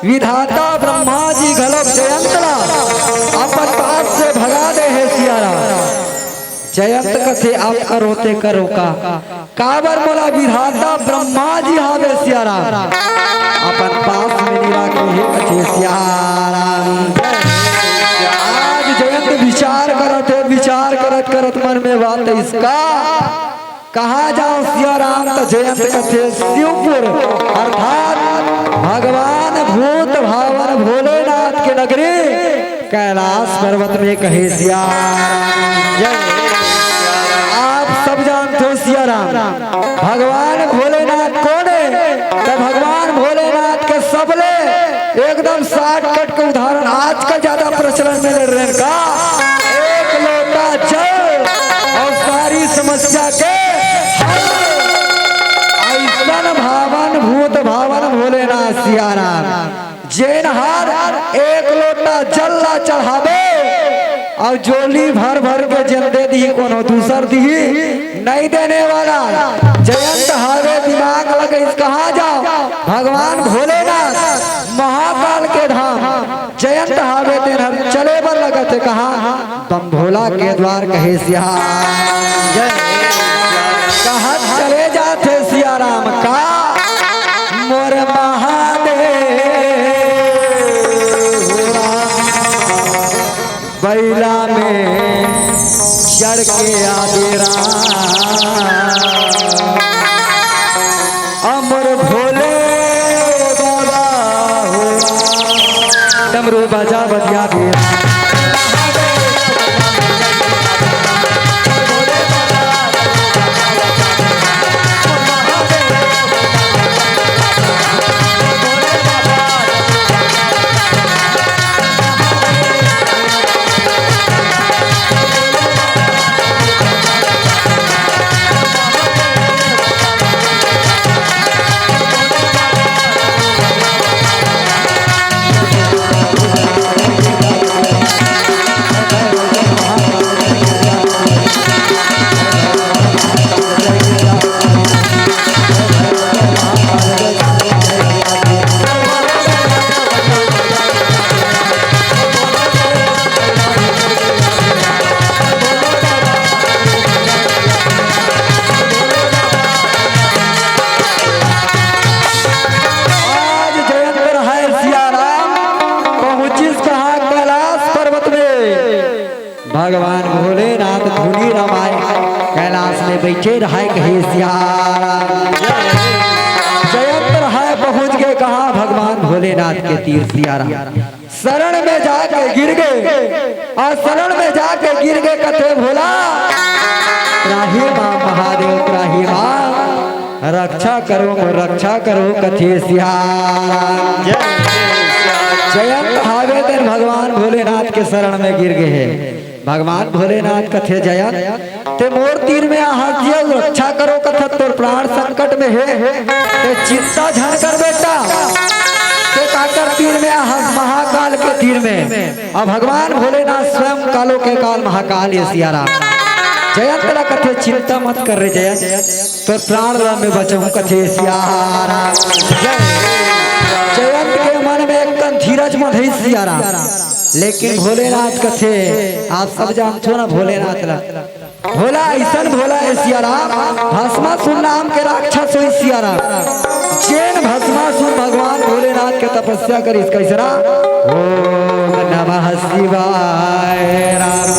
विधाता ब्रह्मा जी घलोक जयंत ला अपन पास से भगा दे हे सिया राम। जयंत कथे, "आप करो ते करो का, काबर मोला विधाता ब्रह्मा जी हावे सिया राम, अपन पास में नी राखे हे," कथे सिया राम। आज जयंत विचार करत हे, विचार करत करत मन में बात इसका, कहाँ जाओ सिया राम? त जयंत कथे शिवपुर, अर्थात भगवान भूत भावन भोलेनाथ के नगरी कैलाश पर्वत में कहे सिया राम। जय। आप सब जानथो सिया राम, भगवान भोलेनाथ कोन हे? त भगवान भोलेनाथ के सबले एकदम शॉर्टकट के उदाहरण आजकल ज्यादा प्रचलन में ले रहे का, एक लोटा जल अउ सारी समस्या के हल। अइसन भावन भूत भावन भोलेनाथ सिया राम, जेन हर एक लोटा जल ला चढ़ाबे अउ झोली भर भर के जेन दे दिही, कोनो दूसर दिही नइ देने वाला। जयंत हावे दिमाग लगइस, कहाँ जाओ? भगवान भोलेनाथ महाकाल के धाम। जयंत हावे तेन हर चले बर लगत हे, कहाँ? बम भोला के द्वार कहे सिया। जय। कहाँ चले जाथे सिया राम का? मोर महादेव राम। बइला में चढ़ के आबे राम, अमर भोले बाबा हो। डमरू बाजा बजा दे। भगवान भोलेनाथ धुनी रमाय, कैलाश में बइठे रहय कहे सियाराम। जयंत रहय पहुँच गे कहाँ भगवान भोलेनाथ के तीर सियाराम। शरण में जाके गिर गे, अउ शरण में जाके गिर गे कथे भोला, त्राहि माम महादेव त्राहि माम, रक्षा करो मोर रक्षा करो कथे सियाराम। जयंत हावे तेन भगवान भोलेनाथ के शरण में गिर गे हे। भगवान भोलेनाथ कथे जयंत, ते मोर तीर में आहस जी अउ रक्षा करो कथस, तोर प्राण संकट में हे, ते चिंता झन कर बेटा, ते काकर तीर में आहस महाकाल के तीर में। अउ भगवान भोलेनाथ स्वयं कालो के काल महाकाल ये सियाराम। जयंत ला कथे चिंता मत कर रे जयंत, तोर प्राण ला मैं बचाहूँ कथे सियाराम। जयंत के मन में एक कन धीरज मधई सियाराम। लेकिन भोलेनाथ कथे, आप सब जानथो ना भोलेनाथ ला, भोला अइसन भोला हे सियाराम। भस्मासुर नाम के राक्षस होइस सियाराम। जेन भस्मासुर भगवान भोलेनाथ के तपस्या करिस कइसरा, ओम नमः शिवाय राम।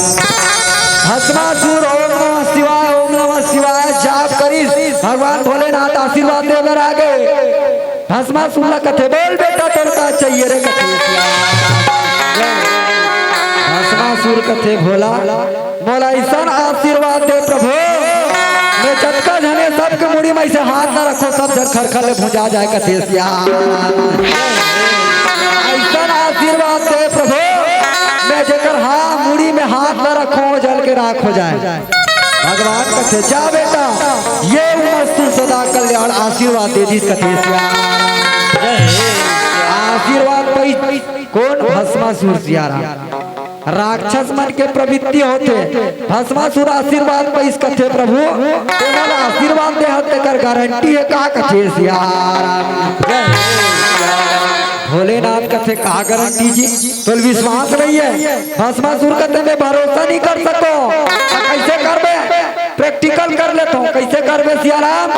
भस्मासुर ओम नमः शिवाय ओम नमः शिवाय जाप करिस। भगवान भोलेनाथ आशीर्वाद दे बर आ गे। भस्मासुर ला कथे, बोल बेटा तोर का चाहिए रे कथे। भस्मासुर कथे भोला, मोला अइसन आशीर्वाद दे प्रभु, मैं जतका झने सबके मुड़ी में अइसे हाथ ला रखों, सब झन खरखर ले भुंजा जाय कथे सियाराम। अइसन आशीर्वाद दे प्रभु, मैं जेकर हा मुड़ी में हाथ ला रखों जल के राख हो जाय। भगवान कथे जा बेटा, ये उमर तू सदा कल्याण आशीर्वाद दे दिस कथे सियाराम। आशीर्वाद पाइस कोन? भस्मासुर सियाराम। राक्षस मन के प्रवृत्ति होथे। भस्मासुर आशीर्वाद पाइस कथे प्रभु, ते मोला आशीर्वाद दे हस तेकर गारंटी हे का कथे सियाराम। भोलेनाथ कथे का गारंटी जी, तोला विश्वास नइ हे। भस्मासुर कथे मैं भरोसा नइ कर सकों। कइसे करबे? प्रैक्टिकल कर लेथों। कइसे करबे सियाराम?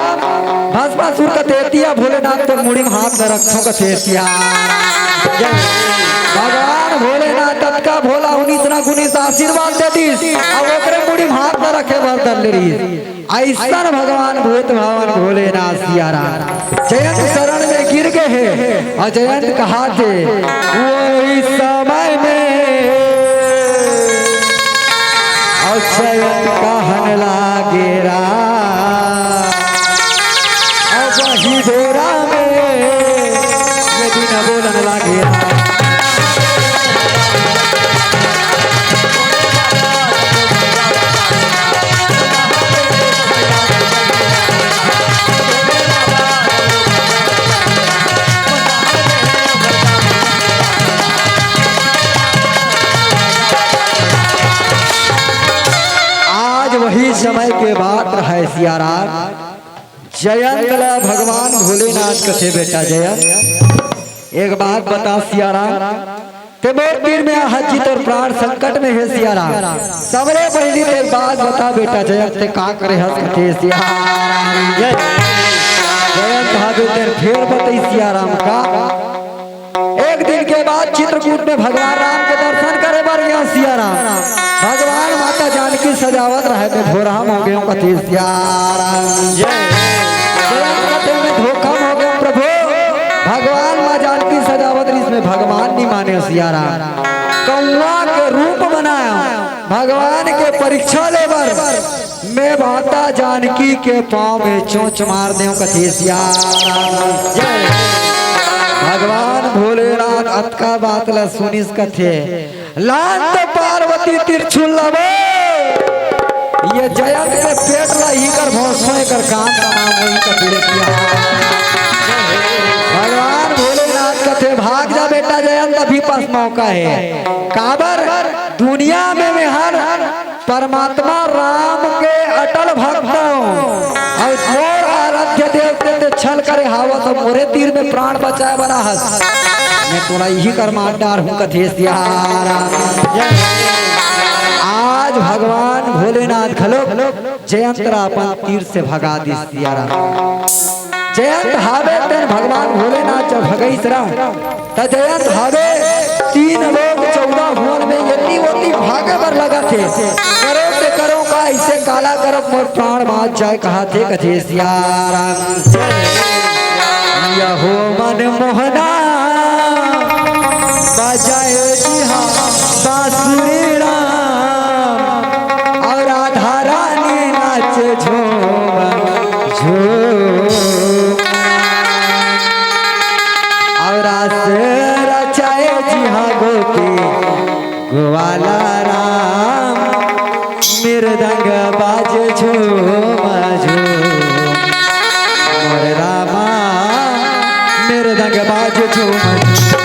भस्मासुर कथे एती आ भोलेनाथ तोर मुड़ी में हाथ ला रखथों कथे सियाराम। भगवान भोलेनाथ अतका भोला उन्नीस ना गुनीस आशीर्वाद दे दिस, अउ ओकरे मुड़ी में हाथ ला रखे बर धर ले रहिस। अइसन भगवान भूत भावन भोलेनाथ सियाराम जयंत शरण में गिर गे हे अउ जयंत कहाथे, वही समय में अउ जयंत कहन लागे राम, अउ वही बेरा में ये दिन बोलन लागे राम। आज वही समय के बात रहय सियाराम। जयंत ला भगवान भोलेनाथ कथे, बेटा जयंत, एक बात बता सियाराम, ते मोर तीर में आहस जी, तोर प्राण संकट में हे सियाराम। सबले पहिली ते एक बात बता बेटा जयंत, ते का करे हस कथे सियाराम। जयंत हा बेटा फेर बतई सियाराम का। एक दिन के बाद चित्रकूट में भगवान राम के दर्शन करे बर गया सियाराम। भगवान माता जानकी सजावत रहय ते भोरहा म हो गेंव कथे सियाराम। जयंत कथे मैं धोखा म हो गेंव प्रभु, भगवान माँ जानकी सजावत रहिस, मैं भगवान नइ मानेंव सियाराम। कौआ के रूप बनाय भगवान के परीक्षा ले बर मैं माता जानकी के पाँव में चोंच मार देंव कथे सियाराम। जय। भगवान भोलेनाथ अतका बात ला सुनिस कथे, लान त पार्वती त्रिशूल लावे, ये जयंत के पेट ला ही कर भोंसो, एकर काम तमाम होई कथे सियाराम। भगवान भोलेनाथ कथे, भाग जा बेटा जयंत, अभी पास मौका हे। काबर दुनिया में मैं हर परमात्मा राम के अटल भक्त हूँ, अउ मोर आराध्य देव ते छल करे हावस, मोरे तीर में प्राण बचाय बर आहस, मैं तोला इही कर मार डारहूँ कथे सियाराम। आज भगवान भोलेनाथ घलो जयंत ला अपन तीर से भगा दिस सियाराम। जयंत हावे तेन भगवान भोलेनाथ जब भगईस रहा, त जयंत हावे तीन लोक चौदह भुवन में एती ओती भागे बर लगथे। करो ते करो का, अइसे काला करब मोर प्राण बाँच जाय, कहाथे कथे सियाराम। यहो मन मोहना बजाए जिहा बांसुरी राम, अउ राधा रानी नाचे झूम झूम, अउ रास रचाए जिहा गोपी ग्वाला राम, मृदंग बाज झूम झूम। मोर रामा, मृदंग बाज झूम झूम।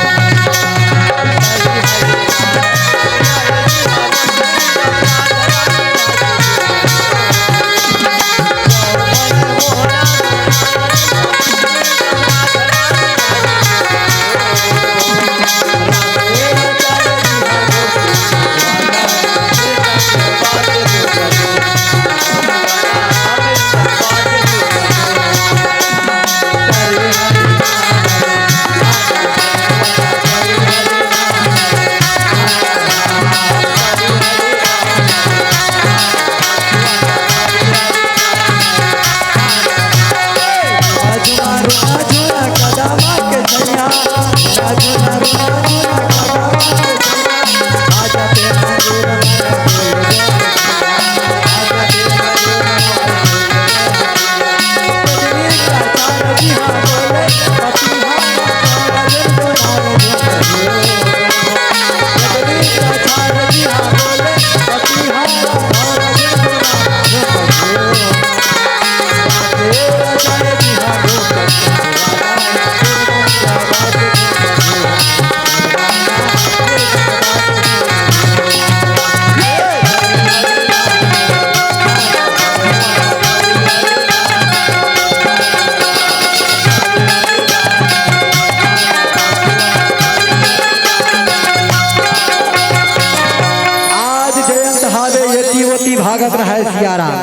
आज जयंत हावे, एती ओती भागत रहय सियाराम।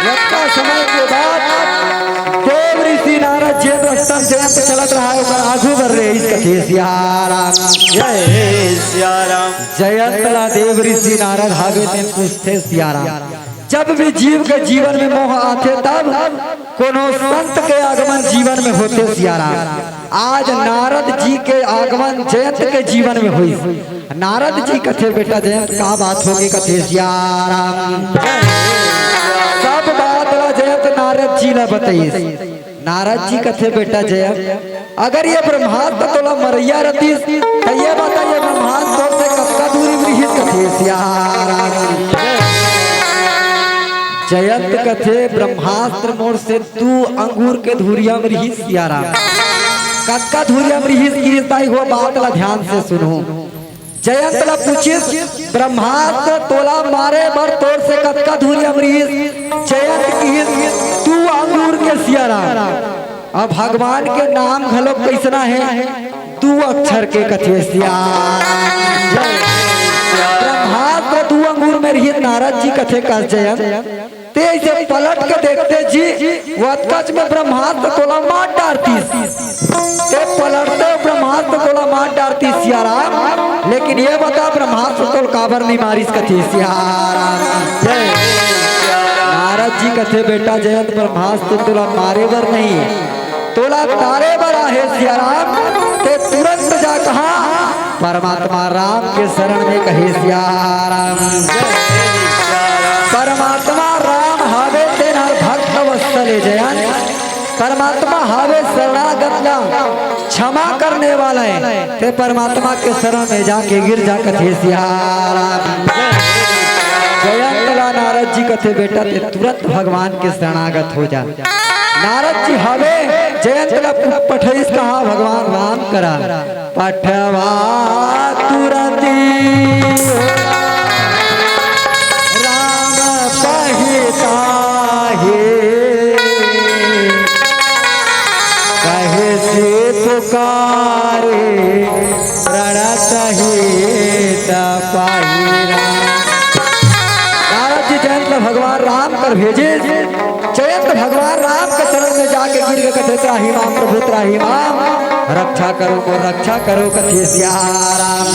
ओतका समय के बाद देव ऋषि नारद जेन रस्ता म जयंत चलत रहय, ओकर आगू बर ले अइस कथे सियाराम। जय सियाराम। जयंत ला देव ऋषि नारद हावे तेन पूछथे सियाराम। जब भी जीव के जीवन में मोह आथे, तब कोनो संत के आगमन जीवन में होथे सियाराम। आज नारद जी के आगमन जयंत के जीवन में होइस। नारद जी कथे, "बेटा जयंत, का बात होगे?" कथे, "सियाराम।" सब बात ला जयंत नारद जी ला बतइस। नारद जी कथे, "बेटा जयंत, अगर ये ब्रह्मास्त्र तोला मरइया रतिस, त ये बता, ये ब्रह्मास्त्र तोर से कतका दूरी म रिहिस?" कथे, "सियाराम।" जयंत कथे, "ब्रह्मास्त्र मोर से दू अंगूर के धुरिया म रिहिस सियाराम।" कतका धुरिया म रिहिस, किहिस ताई, वो बात ला ध्यान से सुनहू। जयंत ला पूछिस, "ब्रह्मास्त्र तोला मारे बर तोर से कतका धुरिया म रिहिस?" जयंत किहिस, "दू अंगूर के सियाराम।" अब भगवान के नाम घलो कइसना हे, दू अक्षर के कथे सियाराम। ब्रह्मास्त्र दू अंगूर में रिहिस, नारद जी कथे कस जयंत। ते अइसे पलट के देखते जी, वो अतकच में ब्रह्मास्त्र तोला मार डारतिस। ते पलटते ब्रह्मास्त्र तोला मार डारतिस सियाराम, लेकिन ये बता ब्रह्मास्त्र तोला काबर नइ मारिस कथे सियाराम। जय। नारद जी कथे, "बेटा जयंत, ब्रह्मास्त्र तोला मारे बर नहीं, तोला तारे बर आहे सियाराम।" ते तुरंत जा कहा, परमात्मा राम के शरण में कहे सियाराम। परमात्मा राम हावे तेन हर भक्त वत्सल ए जयंत। परमात्मा हावे शरणागत ला क्षमा करने वाला हे। ते परमात्मा के शरण में जाके गिर जा कथे सियाराम। जयंत ला नारद जी कथे, "बेटा ते तुरंत भगवान के शरणागत हो जा।" नारद जी हावे, जयंत ला पु-, पठइस कहा भगवान राम करा। पठवा तुरती राम पही ताही, कहे से पुकारे प्रणत हित पाही राम। नारद जी जयंत ला भगवान राम कर भेजे। जयंत भगवान राम के शरण में जाके गिर के कथे, "त्राहि माम प्रभु त्राहि माम, रक्षा करो मोर रक्षा करो," कथे सियाराम।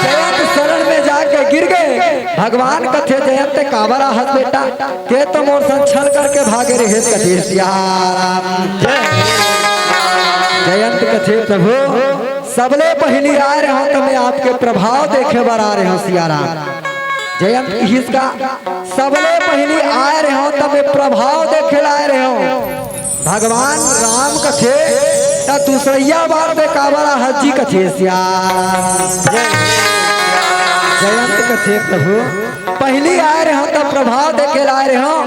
जयंत शरण में जाके गिर के भगवान कथे, "जयंत काबर आहस बेटा, ते तो मोर संग छल करके भागे रहेस," कथे सियाराम। जयंत कथे, "प्रभु, सबले पहिली आय रहेंव त मैं आपके प्रभाव देखे बर आय रहेंव सियाराम।" जयंत किहिस का, "सबले पहिली आय रहेंव त मैं प्रभाव देखे ला आय रहेंव।" भगवान राम कथे, "त दूसरइया बार ते काबर आहस जी?" कथे सियाराम। जयंत कथे, "प्रभु, पहिली आय रहेंव त प्रभाव देखे ला आय रहेंव,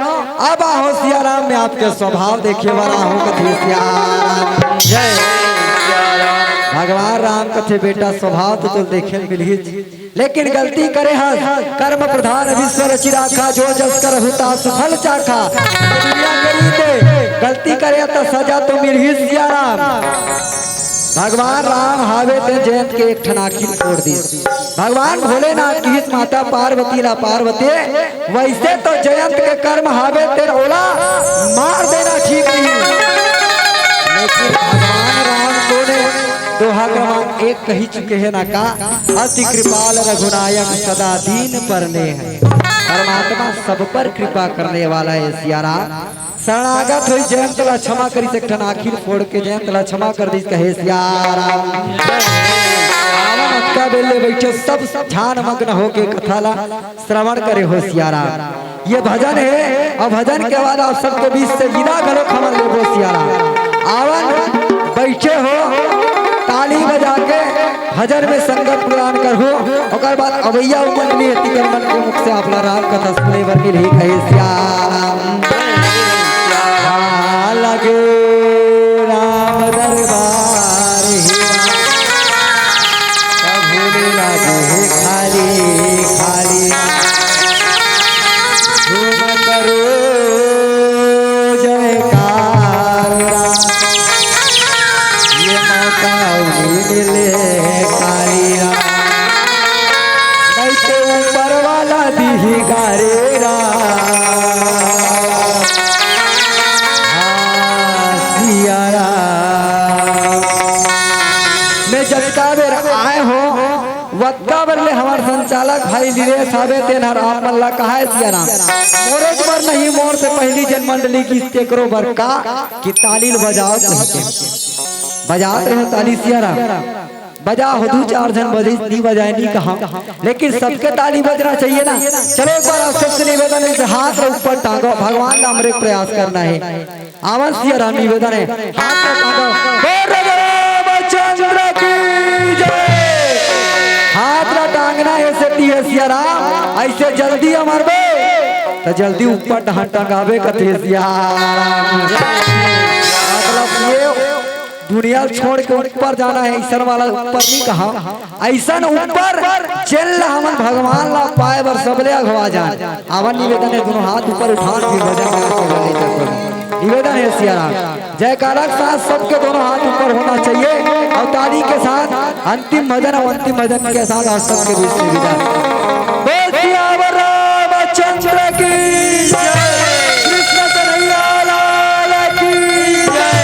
अब आहों सियाराम, मैं आपके स्वभाव देखे बर आहों," कथे सियाराम। जय सियाराम। भगवान राम कथे, "बेटा, स्वभाव तो तोला देखे ल मिलही, लेकिन गलती करे हस, कर्म प्रधान विश्व रचि राखा, जो जस करहु तासु फल चाखा।" दुनिया के रीत हे, गलती करे त सजा तो मिलही सियाराम। भगवान राम हावे ते जयंत के एक ठन आँखी ल फोड़ दिस। भगवान भोलेनाथ किहिस माता पार्वती ला, "पार्वती, वइसे तो जयंत के कर्म हावे ते ओला मार देना ठीक नहीं।" लेकिन भगवान राम तो ने दोहा क्रमांक एक कहि चुके हे ना का, "अति कृपाल रघुनायक सदा दीन पर नेह।" परमात्मा सब पर कृपा करने वाला हे सियाराम। शरणागत होइस, जयंत ला क्षमा करिस, एक ठन आँखी ल फोड़ के जयंत ला क्षमा कर दिस, कहे सियाराम। आवन अतका बेर ले बइठे सब ध्यान मग्न होके कथा ला श्रवण करे हो सियाराम। ये भजन हे अउ भजन के बाद आप सबके बीच से विदा घलो हमन लेबो सियाराम। आवन बइठे हो, ताली बजा के भजन में संगत प्रदान करहु, ओकर बाद अवइया अउ मंडली हे, तिकर मन के मुख से आप ला राम कथा सुने बर मिलही, कहे सियाराम। आ लगे राम दरबार हे राम, तब होने लगे हे खाली खाली। झूम करो जयकार राम, ये मौका उन्हीं मिले काली राम। नहीं तो ऊपर वाला दिही गारे राम। हाँ, सिया राम। मैं जतका बेर आय हों, वतका बेर ले हमर संचालक भाई नीलेश हवे, तेन हर आप मन ला कहाय सिया राम। मोरेच बर नहीं, मोर से पहिली जेन मंडली गिस तेकरो बर का कि ताली ल बजाव कहिके। बजात रहे ताली सिया राम। बजा हो, दू चार झन बजे, नी बजाय नी कहा, लेकिन सबके ताली बजना चाहिए ना। चलो एक बार आप सबसे निवेदन है कि हाथ ला ऊपर टांगो, भगवान ला हमरे प्रयास करना हे। आवन सिया राम निवेदन हे, हाथ ला टांगो। बोल रामचंद्र की जय। हाथ ला टांगना हे सेती हे सिया राम, अइसे जल्दी अमरबे त जल्दी ऊपर डहान टंगाबे कथे सिया राम। मतलब ये दुनिया छोड़ के ऊपर जाना हे, अइसन वाला ऊपर नी कहा, अइसन ऊपर जेन ला हमन भगवान ला पाए बर सबले अघवा जान। आवन निवेदन हे, दोनों हाथ ऊपर उठान, फिर भजन गान, सब ले चल पड़ो। निवेदन हे सिया राम, जयकारा के साथ सबके दोनों हाथ ऊपर होना चाहिए अउ ताली के साथ अंतिम भजन अउ अंतिम भजन के साथ आप सबके बीच से विदा। बोल सियावर रामचंद्र की जय, कृष्ण कन्हैया लाल की जय,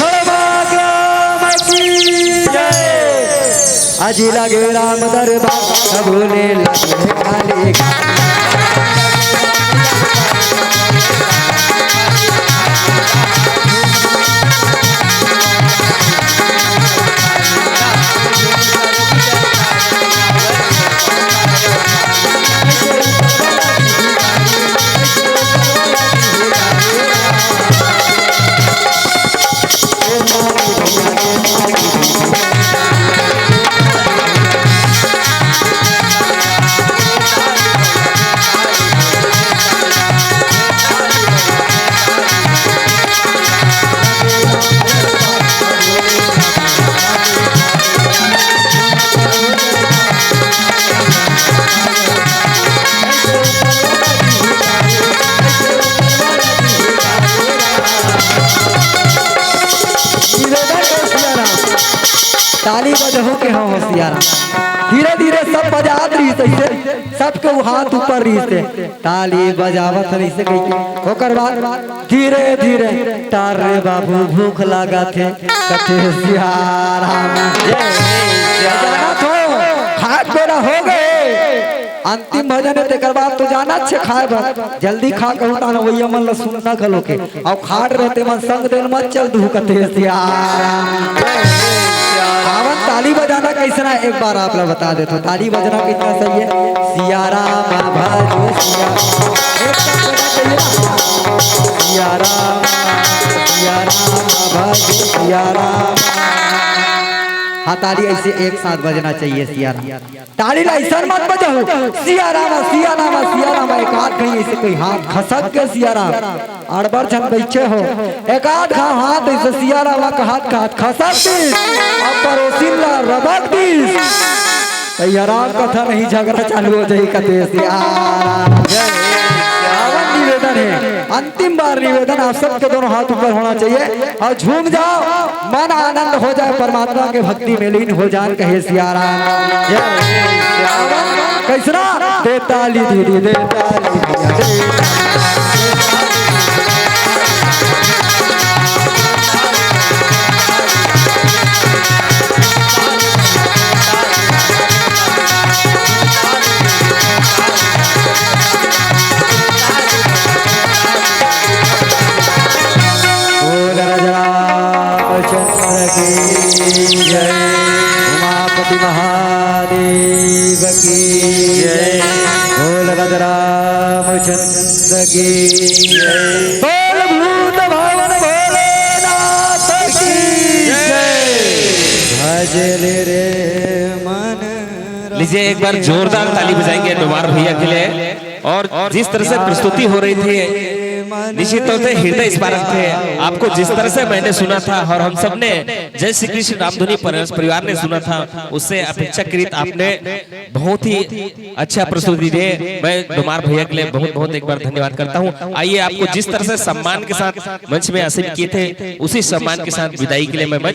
खड़मा ग्राम की जय। अजी लगे राम दरबार, भोले लगे काली। ताली बजहू के हो सियाराम। धीरे धीरे सब बजात रहिस, अइसे सबके वो हाथ ऊपर रहिस हे, ताली बजावत रहिस हे कहिके। ओकर बाद धीरे धीरे, "टार रे बाबू, भूख लागत हे," कथे सियाराम। जय सियाराम। जानत हो, खात बेरा हो गए, अंतिम भजन हे, तेकर बाद तो जाना छे खाए बर, जल्दी खा कहूँ, तान वही मन ला सुनना घलो के। अउ खाट रहे ते मन संग देन मत चल दू कथे सियाराम। आवन ताली बजाना कैसना, एक बार आप ला बता देथों, ताली बजना कितना सही हे। सियाराम भजो सिया, एक साथ बजना चाहिए ना। सियाराम, सियाराम भजो सियाराम। हाँ, ताली ऐसे एक साथ बजना चाहिए सियाराम। ताली ला अइसन मत बजाहू, सिया रामा, सिया रामा, सिया रामा, एक आध कहीं ऐसे कोई हाथ खसक के सिया राम, अड़बड़ झन बइठे हो, एक आध घाव हाथ ऐसे सिया रामा का हाथ, का हाथ खसक दिस, अब पड़ोसिन ला रबक दिस, त ये राम कथा नहीं झगड़ा चालू हो जाही कथे सिया राम। आवन निवेदन हे, अंतिम बार निवेदन, आप सबके दोनों हाथ ऊपर होना चाहिए और झूम जाओ। मन आनंद हो जाए, परमात्मा के भक्ति में लीन हो जान, कहे सिया राम। जय सिया राम। कैसना? दे ताली दीदी, दे ताली भैया, दे। बोल राजा रामचंद्र की जय, उमापति महादेव की जय, बोल राजा रामचंद्र की जय, बोल भूत भावन भोलेनाथ की जय। भजले रे मन लीजिए, एक बार जोरदार ताली बजाएंगे डोमार भैया के लिए। और जिस तरह से प्रस्तुति हो रही थी, निश्चित तौर से हृदय स्मारक थे। आपको जिस तरह से मैंने सुना था और हम सबने जय श्री कृष्ण रामधुनी पर-, परिवार ने सुना था, उससे अपेक्षाकृत आपने बहुत ही अच्छा प्रस्तुति दी। मैं डोमार भैया के लिए बहुत बहुत एक बार धन्यवाद करता हूँ। आइए, आपको जिस तरह से सम्मान के साथ मंच में आसीन किए थे, उसी सम्मान के साथ विदाई के लिए मैं मंच